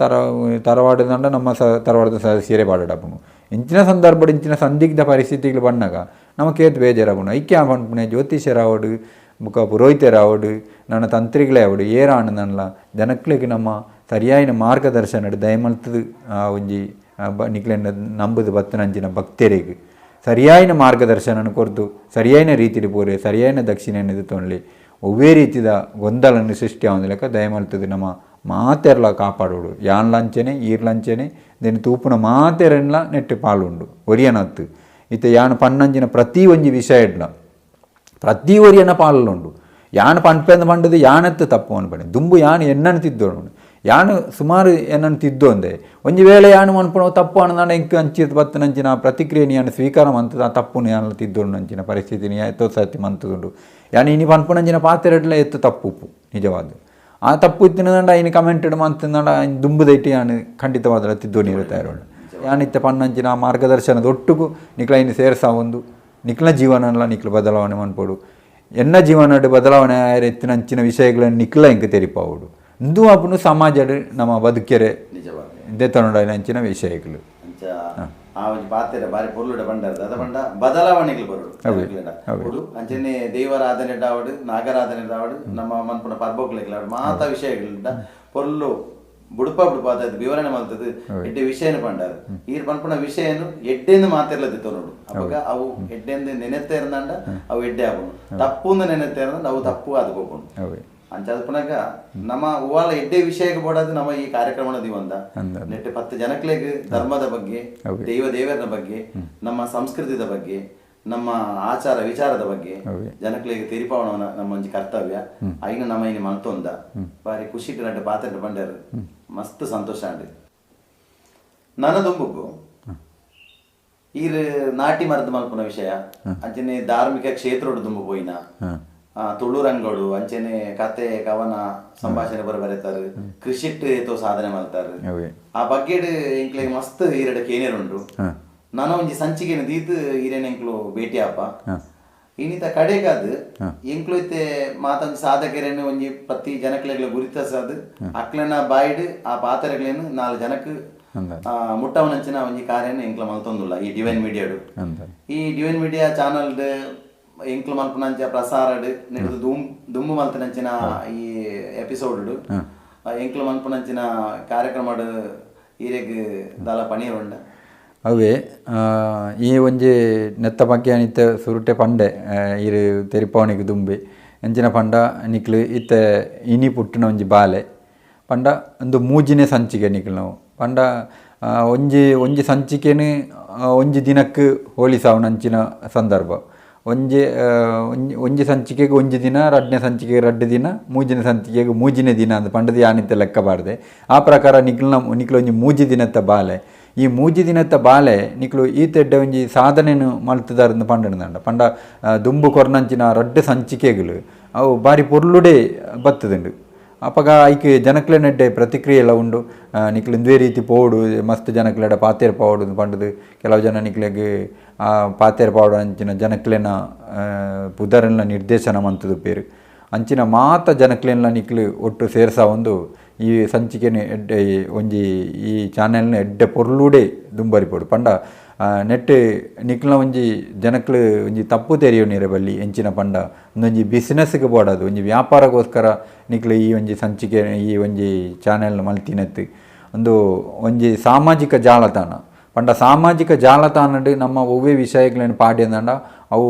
S2: ತರವಾಡದಂಡ ನಮ್ಮ ತರವಾಡದ ಸೀರೆ ಪಾಡಾಪುಂಡು ಇಂಚಿನ ಸಂದರ್ಭಡ್ ಇಂಚಿನ ಸಂದಿಗ್ಧ ಪರಿಸ್ಥಿತಿಗಳು ಬನ್ನಗ ನಮಕ್ ಏತ್ ಬೇಜಾರಾಪುಂಡು ಐಕ್ಯ ಪನ್ಪುನೆ ಜ್ಯೋತಿಷ್ಯರಾವಡ್ ಬೊಕ ಪುರೋಹಿತೆರಾವಡ್ ನನ ತಂತ್ರಿಗಳೇ ಆವಡ್ ಏರಾಂಡನಲ ಜನಕ್ಲೆಗ್ ನಮ್ಮ ಸರಿಯಾಯಿನ ಮಾರ್ಗದರ್ಶನಡ್ ದಯಮಲ್ತುದು ಆ ಒಂಜಿ ನಿಕ್ಲೆನ ನಂಬುದು ಬತ್ತನಂಚಿನ ಭಕ್ತರೆಗ್ ಸರಿಯಾಯಿನ ಮಾರ್ಗದರ್ಶನನ್ ಕೊರ್ದು ಸರಿಯಾಯಿನ ರೀತಿಡ್ ಪೋರೆ ಸರಿಯಾಯಿನ ದಕ್ಷಿಣೆನ್ ದೆತೊನ್ಲೆ ಒವ್ವೇ ರೀತಿದ ಗೊಂದಲನ್ ಸೃಷ್ಟಿ ಆವಂದಿಲೆಕ ದಯಮಲ್ತುದು ನಮ್ಮ ಮಾತೆರ್ಲ ಕಾಪಾಡೋಡು ಯಾನ್ಲ ಅಂಚನೆ ಈರ್ಲ ಅಂಚನೆ ದೆನ್ ತೂಪುನ ಮಾತೆರೆನ್ಲ ನೆಟ್ಟ್ ಪಾಲುಂಡು ಒರಿಯನತ್ ಇತ್ತೆ ಯಾನ್ ಪನ್ನಂಚಿನ ಪ್ರತಿ ಒಂಜಿ ವಿಷಯಡ್ಲ ಪ್ರತಿ ಒರಿಯನ ಪಾಲುಂಡು ಯಾನ್ ಪನ್ಪೆಂದ್ ಪಂಡದು ಯಾನತ್ ತಪ್ಪು ಅನ್ಪಣೆ ದುಂಬು ಯಾನ್ ಎನ್ನನ್ ತಿದ್ದೋಡು ಯಾನ್ ಸುಮಾರು ಎನ್ನನ್ ತಿದ್ದೊಂದೆ ಒಂಜಿ ವೇಳೆ ಯಾನ್ ಮನ್ಪುನ ತಪ್ಪು ಅನ್ದಾಂಡ ಎಂಕ್ ಅಂಚಿರ್ದ್ ಬತ್ತನಂಚಿನ ಪ್ರತಿಕ್ರಿಯೆನ್ ಯಾನ್ ಸ್ವೀಕಾರ ಮಂತುದು ಆ ತಪ್ಪುನು ಯಾನ್ ತಿದ್ದೊಂಡು ಅಂಚಿನ ಪರಿಸ್ಥಿತಿನ್ ಏತೋ ಸರ್ತಿ ಮಂತುದುಂಡು ಯಾನ್ ಇನಿ ಪನ್ಪುನಂಚಿನ ಪಾತೆರಡ್ಲ ಏತ್ ತಪ್ಪು ಉಪ್ಪು ನಿಜವಾದ್ ಆ ತಪ್ಪು ಇತ್ತಿನದಂಡ ಐನ್ ಕಮೆಂಟೆಡ್ ಮಂತುಂದಾಂಡ ಐನ್ ದುಂಬುದೈಟ್ ಯಾನ್ ಖಂಡಿತವಾದಲ ತಿದ್ದೊನಿರೆ ತಯಾರುಂಡು ಯಾನ್ ಇತ್ತೆ ಪನ್ನಂಚಿನ ಆ ಮಾರ್ಗದರ್ಶನದ ಒಟ್ಟುಗು ನಿಕ್ಲ ಐನ್ ಸೇರ್ಸಾವೊಂದು ನಿಕ್ಲ ಜೀವನಲ ನಿಕ್ಲ ಬದಲಾವಣೆ ಮನ್ಪೊಡು ಎನ್ನ ಜೀವನಡ್ ಬದಲಾವಣೆ ಆಯೆರೆ ಇತ್ತಿನಂಚಿನ ವಿಷಯಗಳನ್ನು ನಿಕ್ಲ ಎಂಕ್ ತೆರಿಪಾವೊಡು ಇಂದು ಆಪುಂಡು ಸಮಾಜಡ್ ನಮ್ಮ ಬದುಕೆರೆ ದೆತ್ತೊನೊಡಾಯಿನಂಚಿನ ವಿಷಯಗಳು
S1: ಅಂಚ ಆ ಒಂಜಿ ಪಾತೆರ ಬಾರಿ ಪೊರ್ಲುಡ ಪಂಡರ್ ದಾದ ಪಂಡ ಬದಲಾವಣೆಗಳು ಬರೋಡು ಅಂಚನೆ ದೈವರಾಧನೆ ಆವಡ್ ನಾಗರಾಧನೆ ಆವಡ್ ನಮ್ಮ ಮನ್ಪುನ ಪರ್ಬೊಕ್ಲೆಗ್ಲ ಮಾತ ವಿಷಯಗಳಿಂದ ಪೊರ್ಲು ಬುಡುಪ ಬುಡುಪ ಅದ ವಿವರಣೆ ಮಲ್ತದು ಎಡ್ಡೆ ವಿಷಯನ ಪಂಡಾರ ಈರ್ ಪನ್ಪುನ ವಿಷಯನು ಎಡ್ಡೆಂದು ಮಾತೆರ್ಲ ದೆತ್ತೊನೊಡು ಅಪಗ ಅವು ಎಡ್ಡೆಂದು ನೆನೆತ್ತೆ ಇರಂದಾಂಡ ಅವು ಎಡ್ಡೆ ಆಪುಂಡು ತಪ್ಪುಂದು ನೆನೆತ್ತೆ ಇರಂದಾಂಡ ಅವು ತಪ್ಪು ಆದ್ ಪೋಪುಂಡು ಅಂಚ ಅಲ್ಪನಗ ನಮ್ಮ ಹೂವಾಲ ಎಡ್ಡೆ ವಿಷಯಕ್ಕೆ ಬೋಡಾದ ನಮ್ಮ ಈ ಕಾರ್ಯಕ್ರಮ ದಿವಂದ ನೆಟ್ಟೆ 10 ಜನಕ್ಲೆಗ್ ಧರ್ಮದ ಬಗ್ಗೆ ದೈವ ದೇವರ ಬಗ್ಗೆ ನಮ್ಮ ಸಂಸ್ಕೃತಿದ ಬಗ್ಗೆ ನಮ್ಮ ಆಚಾರ ವಿಚಾರದ ಬಗ್ಗೆ ಜನಕ್ಲೆಗ್ ತೆರಿಪಾವಣ ನಮ್ಮ ಒಂಜಿ ಕರ್ತವ್ಯ ಐನ ನಮ್ಮ ಇನಿ ಮಲ್ತೊಂದ ಬಾರಿ ಖುಷಿ ನಟ್ಟು ಪಾತ್ರ ಬಂಡಾರು ಮಸ್ತ್ ಸಂತೋಷ ಅಂಡ್ ನನ್ನ ದುಂಬುಗು ಈ ನಾಟಿ ಮರದ ಮಲ್ಪುನ ವಿಷಯ ಅಂಚನೆ ಧಾರ್ಮಿಕ ಕ್ಷೇತ್ರಡು ದುಂಬು ಪೋಯಿನ ತುಳು ರಂಗೋಡು ಅಂಚನೆ ಕತೆ ಕವನ ಸಂಭಾಷಣೆ ಬರ ಬರೀತಾರೆ ಕೃಷಿಟ್ ಏತೋ ಸಾಧನೆ ಮಾಡ್ತಾರೆ ಆ ಬಗ್ಗೆಡ್ ಎಂಕ್ಲೆಗ್ ಮಸ್ತ್ ಈರಡ ಕೇನೇರುಂಡು ನಾನು ಒಂಜಿ ಸಂಚಿಕೆನ ದೀತ್ ಈರೇನ ಎಂಕ್ಲು ಭೇಟಿ ಆಪ ಇನ್ನಿತ ಕಡೆಗಾದ್ ಎಂಕ್ಲು ಇತ್ತೆ ಮಾತೊಂಜಿ ಸಾಧಕರೇನು ಒಂಜಿ ಪ್ರತಿ ಜನಕ್ಲೆಗ್ಲ ಗುರಿತಸಾದ್ ಅಕ್ಲೆನ ಬಾಯಿಡ್ ಆ ಪಾತ್ರಗಳೇನು 4 ಜನಕ್ ಮುಟ್ಟವನಂಚಿನ ಒಂಜಿ ಕಾರ್ಯನ ಎಂಕ್ಲ ಮಲ್ತೊಂದುಲ್ಲ ಈ ಡಿವೈನ್ ಮೀಡಿಯಾಡು. ಈ divine media channel ಎಂಕ್ಲು ಮಲ್ಪುನಂಚ ಪ್ರಸಾರಡ್ ನೆಡ್ದು ದುಂಬು ಮಲ್ತನಂಚಿನ ಈ ಎಪಿಸೋಡ್ ಎಂಕ್ಲು ಮಲ್ಪುನಂಚಿನ ಕಾರ್ಯಕ್ರಮಡ್ ಈರೆಗ್ ದಾಲ ಪನೀರ್ ಉಂಡ.
S2: ಅವೇ ಈ ಒಂಜಿ ನೆತ್ತ ಬಗ್ಗೆ ಇತ್ತೆ ಸುರುಟೆ ಪಂಡೆ ಇರು ತೆರಿಪಾವಣಿಗೆ ದುಂಬೆ ಅಂಚಿನ ಪಂಡ ನಿಕ್ಲು ಇತ್ತೆ ಇನಿ ಪುಟ್ಟಿನ ಒಂಜಿ ಬಾಲೆ ಪಂಡ ಒಂದು ಮೂಜಿನೇ ಸಂಚಿಕೆ ನಿಕ್ಲು ನಾವು ಪಂಡ ಒಂಜಿ ಒಂಜಿ ಸಂಚಿಕೆನು ಒಂಜಿ ದಿನಕ್ಕೆ ಹೋಲಿಸಾವನ ಅಂಚಿನ ಸಂದರ್ಭ ಒಂಜಿ ಒಂಜಿ ಸಂಚಿಕೆಗೆ ಒಂಜಿ ದಿನ, ರಡ್ಡನೇ ಸಂಚಿಕೆಗೆ ರಡ್ಡು ದಿನ, ಮೂಜಿನ ಸಂಚಿಕೆಗೆ ಮೂಜಿನೇ ದಿನ ಅಂತ ಪಂಡದ ಯಾನಿತ್ತೆ ಲೆಕ್ಕ ಬಾರ್ದೆ. ಆ ಪ್ರಕಾರ ನಿಕ್ಲು ನಿಕ್ಲು ಒಂಜಿ ಮೂಜಿ ದಿನತ್ತ ಬಾಲೆ, ಈ ಮೂಜಿ ದಿನತ್ತ ಬಾಲೆ ನಿಕ್ಲು ಈ ತೆಡ್ಡೆ ಒಂಜಿ ಸಾಧನೆನು ಮಲ್ತದಾರಂದು ಪಂಡನದಂಡ ಪಂಡ ದುಂಬು ಕೊರ್ನಂಚಿನ ರಡ್ಡು ಸಂಚಿಕೆಗಳು ಅವು ಬಾರಿ ಪೊರ್ಲುಡೆ ಬತ್ತದುಂಡು. ಅಪಗ ಐಕೆ ಜನಕ್ಲೆನೆಡ್ಡೆ ಪ್ರತಿಕ್ರಿಯೆ ಎಲ್ಲ ಉಂಡು, ನಿಕ್ಲು ಇಂದೇ ರೀತಿ ಪೋಡು ಮಸ್ತ್ ಜನಕ್ಲೆಡ ಪಾತೇರ್ ಪಾವಡು ಪಂಡದು ಕೆಲವು ಜನ ನಿಕ್ಲೆಗ್ ಪಾತೇರ್ ಪಾವಡು ಅಂಚಿನ ಜನಕ್ಲೆನ ಪುದರೆಲ್ಲ ನಿರ್ದೇಶನ ಮಂತದು ಪೇರು ಅಂಚಿನ ಮಾತ ಜನಕ್ಲೆನ ನಿಕ್ಲು ಒಟ್ಟು ಸೇರ್ಸಾವೊಂದು ಈ ಸಂಚಿಕೆನ ಎಡ್ಡೆ ಒಂಜಿ ಈ ಚಾನೆಲ್ನ ಎಡ್ಡೆ ಪೊರ್ಲುಡೆ ದುಂಬರಿಪೋಡು. ಪಂಡ ನೆಟ್ ನಿಕ್ಲ ಒಂಜಿ ಜನಕ್ಲು ಒಂಜಿ ತಪ್ಪು ತೆರಿಯೋ ನೀರೆ ಬಲ್ಲಿ ಎಂಚಿನ ಪಂಡ ಒಂದೊಂಜಿ ಬಿಸಿನೆಸ್ಗೆ ಬೋಡದು ಒಂಜಿ ವ್ಯಾಪಾರಕ್ಕೋಸ್ಕರ ನಿಕ್ಲು ಈ ಒಂಜಿ ಸಂಚಿಕೆ ಈ ಒಂಜಿ ಚಾನೆಲ್ನ ಮಲ್ತಿನೆತ್ತು ಒಂದು ಒಂಜಿ ಸಾಮಾಜಿಕ ಜಾಲತಾಣ. ಪಂಡ ಸಾಮಾಜಿಕ ಜಾಲತಾಣಡ್ ನಮ್ಮ ಒವ್ವೇ ವಿಷಯಗಳನ್ನ ಪಾಡಿ ಅಂದಂಡ ಅವು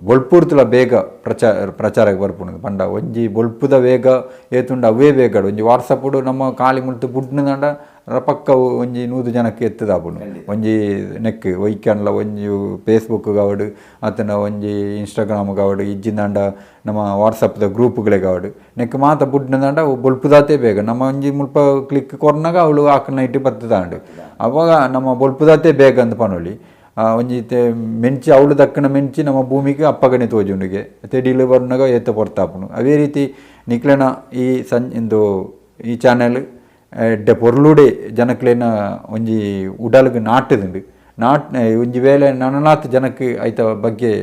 S2: ಬೊಲ್ಪುರ್ತಲ ಬೇಗ ಪ್ರಚಾರಕ್ಕೆ ಬರ್ಪುಂಡು. ಪಂಡ ಒಂಜಿ ಬೊಲ್ಪುದ ವೇಗ ಏತುಂಡು ಅವೇ ಬೇಗಡು ಒಂಜಿ ವಾಟ್ಸಪ್ಪುಡು ನಮ್ಮ ಖಾಲಿ ಮುಲ್ತು ಬುಡ್ನದಂಡ ರಪಕ್ಕ ಒಂಜಿ 100 ಜನಕ್ಕೆ ಎತ್ತದಾಪುಂಡು. ಒಂಜಿ ನೆಕ್ ಒಯ್ಕನ್ಲ ಒಂಜಿ ಫೇಸ್ಬುಕ್ ಗಾವಡು ಆತನ ಒಂಜಿ ಇನ್ಸ್ಟಾಗ್ರಾಮ್ ಗಾವಡು ಇಜ್ಜಿಂದಾಂಡ ನಮ್ಮ ವಾಟ್ಸಪ್ದ ಗ್ರೂಪ್ಗಳಿಗೆ ನೆಕ್ ಮಾತ ಬುಡ್ನದಂಡ ಬೊಲ್ಪುದಾತೇ ಬೇಗ ನಮ್ಮ ಒಂಜಿ ಮುಲ್ಪ ಕ್ಲಿಕ್ ಕೊರ್ನಾಗ ಅವಳು ಆಕನ ಇಟ್ಟು ಬತ್ತದಾಂಡು ಅವಾಗ ನಮ್ಮ ಬೊಲ್ಪುದಾತೇ ಬೇಗ ಅಂತ ಪನೊಲಿ. ಒಂಜಿ ಮೆಂಚಿ ಅವಳು ದಕ್ಕನ ಮೆಂಚಿ ನಮ್ಮ ಭೂಮಿಗೆ ಅಪ್ಪಗನೆ ತೋಜುಂಡಿಗೆ ತೆಡಿಲು ಬರ್ನಾಗ ಏತ ಪೊರ್ತಾಪುಂಡು. ಅದೇ ರೀತಿ ನಿಕ್ಲೆನ ಈ ಇಂದು ಈ ಚಾನೆಲ್ ಎಡ್ಡೆ ಪೊರ್ಲುಡೆ ಜನಕ್ಲೆನ ಒಂಜಿ ಉಡಲ್ಗ್ ನಾಟದುಂಡು. Not ಒಂಜಿ ವೇಳೆ ನನಲಾತ್ ಜನಕ್ಕೆ ಐತ ಬಗ್ಗೆ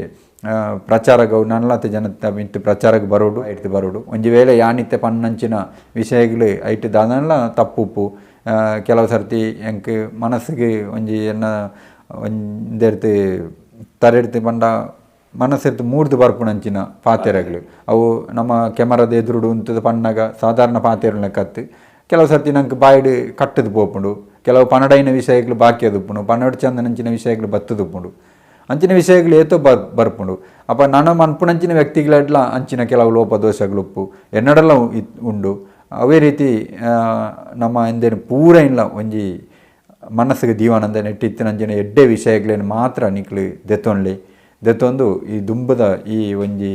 S2: ಪ್ರಚಾರಗವು ನನಲಾತ್ ಜನತ ಮಿತ್ತು ಪ್ರಚಾರಕ್ಕೆ ಬರೋಡು ಐಟ್ ಬರೋಡು. ಒಂಜಿ ವೇಳೆ ಯಾನಿತ್ತೆ ಪನ್ನಂಚಿನ ವಿಷಯಗಳು ಐಟ್ ದಾದನ್ಲ ತಪ್ಪುಪ್ಪು. ಕೆಲವು ಸರ್ತಿ ಎಂಕ್ ಮನಸ್ಸಿಗೆ ಒಂಜಿ ಎನ್ನ ಒಂದೆರ್ತು ತರೆಡ್ತು ಪಂಡ ಮನಸ್ಸೆರ್ತು ಮೂರ್ದು ಬರ್ಪುನಂಚಿನ ಪಾತೆರಗಳು ಅವು ನಮ್ಮ ಕೆಮರದ ಎದುರುಡು ಉಂತದ ಪಣ್ಣಗ ಸಾಧಾರಣ ಪಾತೆರನ ಕತ್ತು ಕೆಲವು ಸರ್ತಿ ನಂಗೆ ಬಾಯಿಡು ಕಟ್ಟದು ಪೋಪುಂಡು. ಕೆಲವು ಪನ್ನಡೈನ ವಿಷಯಗಳು ಬಾಕಿ ಅದುಪ್ಪುಂಡು, ಪನ್ನಡು ಚಂದನಂಚಿನ ವಿಷಯಗಳು ಬತ್ತದುಪ್ಪುಂಡು, ಅಂಚಿನ ವಿಷಯಗಳು ಏತೋ ಬರ್ಪುಂಡು. ಅಪ್ಪ ನಾನು ಮನ್ಪುನಂಚಿನ ವ್ಯಕ್ತಿಗಳೆಡ್ಲ ಅಂಚಿನ ಕೆಲವು ಲೋಪದೋಷಗಳು ಉಪ್ಪು ಎನ್ನಡಲ್ಲ ಉಂಡು. ಅವೇ ರೀತಿ ನಮ್ಮ ಎಂದೇನು ಪೂರ ಇಲ್ಲ ಒಂಜಿ ಮನಸ್ಸಿಗೆ ದೀವಾನಂದ ನೆಟ್ಟಿತ್ತಿನಂಚಿನ ಎಡ್ಡೆ ವಿಷಯಗಳೇನು ಮಾತ್ರ ನಿಕ್ಲು ದೆತ್ತೊನ್ಲಿ ದೆತ್ತೊಂದು ಈ ದುಂಬದ ಈ ಒಂಜಿ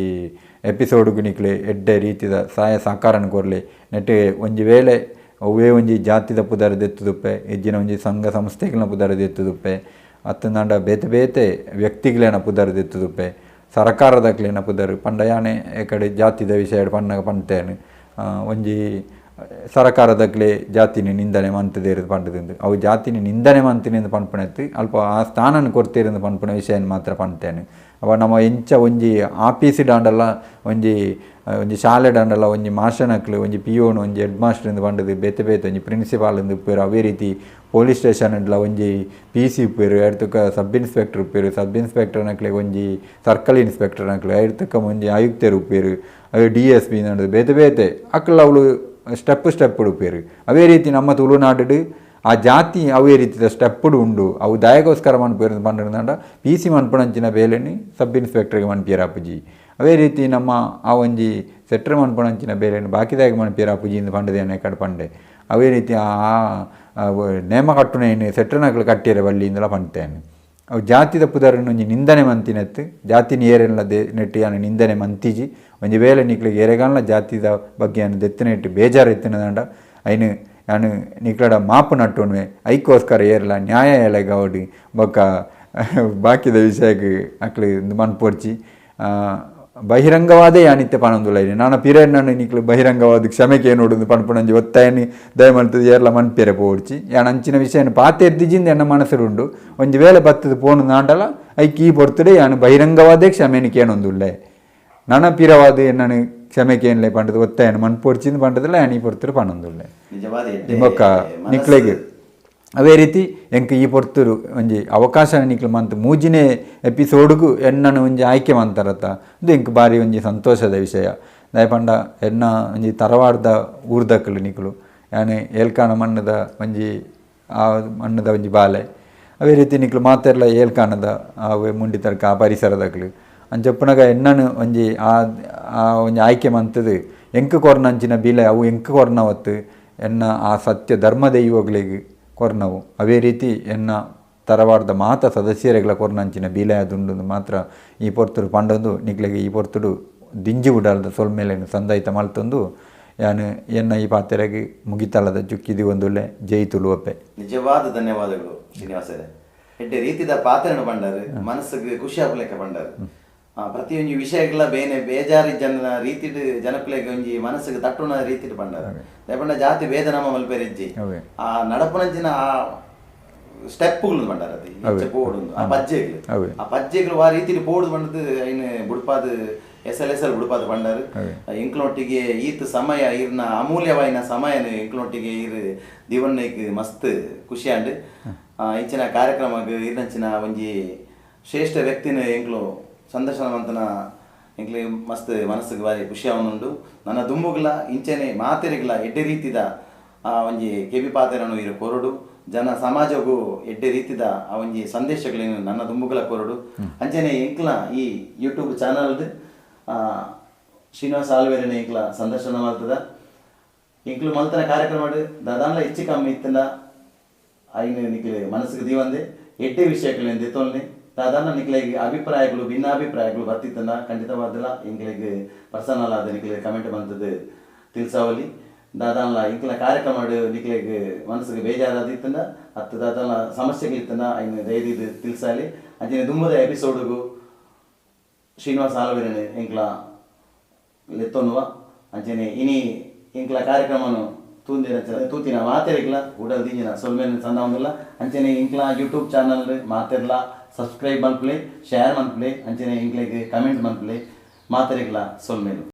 S2: ಎಪಿಸೋಡ್ಗು ನಿಕ್ಲೆ ಎಡ್ಡೆ ರೀತಿದ ಸಹಾಯ ಸಹಕಾರನ ಕೊರ್ಲಿ. ನೆಟ್ಟು ಒಂಜಿ ವೇಳೆ ಅವೇ ಒಂಜಿ ಜಾತಿದ ಪುದರ್ ದೆತ್ತುದುಪ್ಪೆ, ಎಜ್ಜಿನ ಒಂಜಿ ಸಂಘ ಸಂಸ್ಥೆಗಳನ್ನ ಪುದರ್ ದೆತ್ತುದುಪ್ಪೆ, ಅತ್ತಂದಾಂಡ ಬೇತೆ ಬೇತೆ ವ್ಯಕ್ತಿಗಳೇನ ಪುದರ್ ದೆತ್ತುದುಪ್ಪೆ, ಸರಕಾರದಕ್ಲೇನ ಪುದರ್ ಪಂಡ ಯಾನೆ ಕಡೆ ಜಾತಿದ ವಿಷಯ ಪಣ್ಣಗ ಪಂತೇನು ಒಂಜಿ ಸರಕಾರದಕ್ಲೆ ಜಾತಿನಿ ನಿಂದನೆ ಮಂತದೇರು ಪಂಡದಿಂದ ಅವು ಜಾತಿನಿ ನಿಂದನೆ ಮಂತಿನಿ ಎಂದು ಪನ್ಪುಣೆತ್ತು ಅಲ್ಪ ಆ ಸ್ಥಾನನ ಕೊಡ್ತೀರಂದು ಪನ್ಪುಣ ವಿಷಯ ಮಾತ್ರ ಪಂತೇನೆ. ಅವ ನಮ್ಮ ಎಂಚ ಒಂಜಿ ಆಫೀಸ್ ಡಾಂಡಲ್ಲ ಒಂಜಿ ಒಂಜಿ ಶಾಲೆ ಡಾಂಡಲ್ಲ ಒಂಜಿ ಮಾಸ್ಟರ್ನಕ್ಲು ಒಂಜಿ ಪಿ ಒನು ಒಂಜಿ ಹೆಡ್ ಮಾಸ್ಟರ್ ಎಂದು ಪಂಡದು ಬೇತೆ ಬೇತೆ ಒಂಜಿ ಪ್ರಿನ್ಸಿಪಾಲ್ ಎಂದು ಉಪ್ಪೇರು. ಅವೇ ರೀತಿ ಪೊಲೀಸ್ ಸ್ಟೇಷನ್ ಇಡ್ಲ ಒಂಜಿ ಪಿ ಸಿ ಉಪ್ಪೇರು, ಐರ್ತಕ್ಕ ಸಬ್ ಇನ್ಸ್ಪೆಕ್ಟರ್ ಉಪ್ಪೇರು, ಸಬ್ ಇನ್ಸ್ಪೆಕ್ಟರ್ ನಕ್ಲೆ ಒಂಜಿ ಸರ್ಕಲ್ ಇನ್ಸ್ಪೆಕ್ಟರ್ ನಕ್ಲೆ ಐರ್ತಕ್ಕ ಒಂಜಿ ಆಯುಕ್ತರು ಉಪ್ಪೇರು, ಅವು D S P ನಡದು ಬೇತೆ ಬೇತೆ ಅಕ್ಕಲ ಅವಳು ಸ್ಟೆಪ್ ಸ್ಟೆಪ್ ಉಪ್ಪೇರು. ಅವೇ ರೀತಿ ನಮ್ಮ ತುಳುನಾಡು ಆ ಜಾತಿ ಅವೇ ರೀತಿಯ ಸ್ಟೆಪ್ಪುಡು ಉಂಡು. ಅವು ದಾಯಕೋಸ್ಕರ ಮನ್ಪೇರು ಪಂಡಂಡ ಪಿ ಸಿ ಮನ್ಪುಣಂಚಿನ ಬೇಲೆನಿ ಸಬ್ ಇನ್ಸ್ಪೆಕ್ಟರ್ಗೆ ಮನ್ಪಿಯರ ಅಪ್ಪುಜಿ. ಅವೇ ರೀತಿ ನಮ್ಮ ಆ ಒಂಜಿ ಸೆಟ್ರ್ ಮನ್ಪುಣಂಚಿನ ಬೇಲೆನಿ ಬಾಕಿದಾಗೆ ಮನ್ಪಿಯರ ಅಪ್ಪುಜಿ ಇಂದು ಪಂಡದೇನೆ ಕಡೆ ಪಂಡೆ. ಅವೇ ರೀತಿ ಆ ನೇಮ ಕಟ್ಟುನೇನು ಸೆಟ್ರನಕ್ಲು ಕಟ್ಟಿಯರ ಬಲ್ಲಿ ಇಂದಲ ಪಂತೇನೆ. ಅವು ಜಾತಿದ ಪುದರನ್ನು ಒಂಜಿ ನಿಂದನೆ ಮಂತಿನೆತ್ತು ಜಾತಿ ಏರೆಲ್ಲ they ನೆಟ್ಟು ಯಾನು ನಿಂದನೆ ಮಂತಿಜಿ. ಒಂಜಿ ವೇಳೆ ನಿಕ್ಲಿಗೆ ಏರೆಗಾಲ ಜಾತಿದ ಬಗ್ಗೆ ಯಾನು ದೆತ್ತನೆಟ್ಟು ಬೇಜಾರು ಎತ್ತಿನದಂಡ ಐನು ಯಾನು ನಿಕ್ಲಡ ಮಾಪು ನಟ್ಟುನ್ವೆ ಐಕೋಸ್ಕರ ಏರ್ಲ ನ್ಯಾಯ ಎಲೆಗೌಡಿ ಬೊಕ್ಕ ಬಾಕಿದ ವಿಷಯಕ್ಕೆ ಅಕ್ಲು ಮನ್ಪೊರ್ಚಿ ಬಹಿರಂಗವಾದೇ ಯಾನಿತ್ತೆ ಪನೊಂದುಲ್ಲ. ನಾನು ಪಿರೇಡ್ ನಾನು ನಿಕ್ಲು ಬಹಿರಂಗವಾದ ಕ್ಷಮೆಗೆ ನೋಡುದು ಪನ್ಪುಣಂಜಿ ಒತ್ತಾಯನಿ ದಯಮಲ್ತದ ಏರ್ಲ ಮನ್ಪೇರೆ ಪೋಡ್ಚಿ ಯಾನ್ ಅಂಚಿನ ವಿಷಯನ ಪಾತೆರ್ದಿಜಿಂದ ಎನ್ನ ಮನಸ್ಸುಂಡು. ಒಂಜಿ ವೇಳೆ ಬತ್ತದ ಪೋನು ನಾಂಡಲ ಐಕ್ ಈ ಪೊರ್ತುಡೆ ಯಾನು ಬಹಿರಂಗವಾದೇ ಕ್ಷಮೆನಿಕೆ ಏನೊಂದುಲ್ಲೆ ನನ ಪಿರವಾದ ಎನ್ನನು ಕ್ಷಮೆಗೆ ಏನ್ಲೆ ಪಂಡದು ಒತ್ತಾಯನ ಮನ್ಪೊಡ್ಚಿಂದ ಪಂಡದಲ್ಲ ಯಾನ್ ಈ ಪೊರ್ತುಡು ಪನೊಂದುಲ್ಲೆ ಬೊಕ್ಕ ನಿಕ್ಲೆಗ್. ಅದೇ ರೀತಿ ಎಂಕ್ ಈ ಪೊರ್ತುರು ಒಂಜಿ ಅವಕಾಶ ನಿಕ್ಲು ಮಂತ್ ಮೂಜಿನೇ ಎಪಿಸೋಡ್ಗು ಎನ್ನನು ಒಂಜಿ ಆಯ್ಕೆ ಮಂತಾರತ್ತ ಇದು ಎಂಕ್ ಬಾರಿ ಒಂಜಿ ಸಂತೋಷದ ವಿಷಯ. ದಯಪಂಡ ಎನ್ನ ಒಂಜಿ ತರವಾಡ್ದ ಊರ್ದಕ್ಲು ನಿಕ್ಲು ಯಾನೆ ಏಲ್ಕಾನ ಮಣ್ಣದ ಒಂಜಿ ಆ ಮಣ್ಣದ ಒಂಜಿ ಬಾಲೆ. ಅವೇ ರೀತಿ ನಿಕ್ಲು ಮಾತೆರ್ಲ ಏಲ್ಕಾನದ ಅವೇ ಮುಂಡಿತರ್ಕ ಆ ಪರಿಸರದಕ್ಲು ಅಂಚಪ್ಪುನಗ ಎನ್ನನು ಒಂಜಿ ಆ ಆ ಒಂಜಿ ಆಯ್ಕೆ ಮಂತದು ಎಂಕ್ ಕೊರ್ನಂಚಿನ ಬಿಲೆ ಅವು ಎಂಕ್ ಕೊರ್ನವತ್ತು ಎನ್ನ ಆ ಸತ್ಯ ಧರ್ಮ ದೈವಗಳಿಗೆ ಕೊರ್ನವು. ಅವೇ ರೀತಿ ಎನ್ನ ತರವಾಡದ ಮಾತ ಸದಸ್ಯರೆಗಳ ಕೊರ್ನಂಚಿನ ಬಿಲೆ ಅದುಂಡು ಮಾತ್ರ ಈ ಪೊರ್ತುಡು ಪಂಡೊಂದು ನಿಕ್ಲೆಗ್ ಈ ಪೊರ್ತುಡು ದಿಂಜಿ ಉಡಲ್ದ ಸೊಲ್ಮೆಲೆನ್ ಸಂದಾಯಿತ ಮಲ್ತೊಂದು ಯಾನು ಎನ್ನ ಈ ಪಾತೆರೆಗ್ ಮುಗಿತಲದ ಚುಕ್ಕಿದಿ ಒಂದುಲ್ಲೆ. ಜೈ ತುಳುವಪ್ಪೆ.
S1: ನಿಜವಾದ ಧನ್ಯವಾದಗಳು ಶ್ರೀನಿವಾಸರೇ. ಎಡ್ಡೆ ರೀತಿದ ಪಾತೆರನು ಪಂಡರು, ಮನಸ್ಸಿಗೆ ಖುಷಿ ಆಪಲೆಕ್ಕ ಪಂಡರು. ಪ್ರತಿಯೊಂಜಿ ವಿಷಯಗಳ ಬೇನೆ ಬೇಜಾರಿ ಜನ ರೀತಿಡ್ ಜನಕುಲೆಗ್ ಒಂಜಿ ಮನಸ್ಸಿಗೆ ತಟ್ಟುನ ರೀತಿಡ್ ಪಂಡರು. ಪಂಡ ಜಾತಿ ಭೇದ ನಮ್ಮ ಮಲ್ಪೆರಿಜ್ಜಿ, ಆ ನಡಪುನಂಚಿನ ಆ ಸ್ಟೆಪ್ಗಳು ಪಂಡಾರ, ಅದು ಇಂಚ ಪೋಡುಂದು ಆ ಪಜ್ಜೆಗಳು, ಆ ಪಜ್ಜೆಗಳು ಆ ರೀತಿಡ್ ಪೋಡು ಪಂಡದು ಐನ್ ಬುಡ್ಪಾದ ಎಸಲ್ ಎಸಲ್ ಬುಡ್ಪಾದ ಪಂಡಾರು. ಎಂಕ್ಲೊಟ್ಟಿಗೆ ಈತ್ ಸಮಯ ಇರ್ನ ಅಮೂಲ್ಯವಾಯಿನ ಸಮಯನ ಎಂಕ್ಲೊಟ್ಟಿಗೆ ಇರ್ ದಿವಣ್ಣೆಗ್ ಮಸ್ತ್ ಖುಷಿಯಾಂಡ್. ಇಂಚಿನ ಕಾರ್ಯಕ್ರಮಗ್ ಇರ್ನಂಚಿನ ಒಂಜಿ ಶ್ರೇಷ್ಠ ವ್ಯಕ್ತಿನ ಎಂಕ್ಲು ಸಂದರ್ಶನ ಮಂತನ ಎಂಕ್ಲೆ ಮಸ್ತ್ ಮನಸ್ಸಿಗೆ ಬಾರಿ ಖುಷಿ ಆವೊಂದುಂಡು. ನನ್ನ ದುಂಬುಗ್ಲ ಇಂಚನೆ ಮಾತೆರಿಗ್ಲ ಎಡ್ಡೆ ರೀತಿದ ಆ ಒಂಜಿ ಕೆಬಿ ಪಾತೆರನು ಇರು ಕೊರಡು, ಜನ ಸಮಾಜಗೂ ಎಡ್ಡೆ ರೀತಿದ ಆ ಒಂಜಿ ಸಂದೇಶಗಳೇನು ನನ್ನ ದುಂಬುಗ್ಲ ಕೊರಡು. ಅಂಚನೆ ಎಂಕ್ಲ ಈ ಯೂಟ್ಯೂಬ್ ಚಾನಲ್ಡ್ ಶ್ರೀನಿವಾಸ ಆಲ್ವೇರನೆ ಎಂಕ್ಲ ಸಂದರ್ಶನ ಮಲ್ತದ. ಎಂಕ್ಲು ಮಲ್ತನ ಕಾರ್ಯಕ್ರಮ ದಾದಾನ್ಲ ಹೆಚ್ಚು ಕಮ್ಮಿ ಇತ್ತಂಡ ಐನು ನಿಕ್ಲೆ ಮನಸ್ಸಿಗೆ ದೀವಂದೆ ಎಡ್ಡೆ ವಿಷಯಗಳೇನು ದೆತ್ತೊನ್ನೆ. ಸಾಧಾರಣ ನಿಕ್ಲೆಗ್ ಅಭಿಪ್ರಾಯಗಳು ಭಿನ್ನಾಭಿಪ್ರಾಯಗಳು ಬರ್ತಿತ್ತಂಡ ಖಂಡಿತವಾದಲ ಎಂಕ್ಲೆಗ್ ಪರ್ಸನಲ್ ಆದ ನಿಕ್ಲೆ ಕಮೆಂಟ್ ಬಂತದ್ದು ತಿಳ್ಸಾವಲಿ. ದಾದಾನ್ಲ ಇಂಕ್ಲ ಕಾರ್ಯಕ್ರಮ ನಿಕ್ಲೆಗ್ ಮನಸ್ಸಿಗೆ ಬೇಜಾರಾದಿತ್ತಂಡ ಅತ್ತು ದಾದಾನ್ಲ ಸಮಸ್ಯೆಗಳಿತ್ತಂಡ ಐನ್ ದಯದೀದ್ ತಿಳ್ಸಾಲಿ. ಅಂಚನೆ ದುಂಬುದ ಎಪಿಸೋಡ್ಗು ಶ್ರೀನಿವಾಸ ಆಲ್ವೇರನ್ ಎಂಕ್ಲ ಲೆತ್ತೊನ್ನುವ. ಅಂಚನೆ ಇನಿ ಎಂಕ್ಲ ಕಾರ್ಯಕ್ರಮನು ತೂಂದಿನ ತೂತಿನ ಮಾತೆರಿಗ್ಲ ಉಡಲ್ ದಿಂಜಿನ ಸೊಲ್ಮೆನ್ ಸಂದಾವೊಂದುಲ್ಲ. ಅಂಚನೆ ಎಂಕ್ಲ ಯೂಟ್ಯೂಬ್ ಚಾನಲ್ ಮಾತೆರ್ಲ ಸಬ್ಸ್ಕ್ರೈಬ್ ಮಲ್ಪುಲೆ, ಶೇರ್ ಮಲ್ಪುಲೆ, ಅಂಚನೆ ಎಂಕ್ಲೆಗ್ ಕಮೆಂಟ್ ಮಲ್ಪುಲೆ. ಮಾತೆರಿಗ್ಲ ಸೊಲ್ಮೆಲು.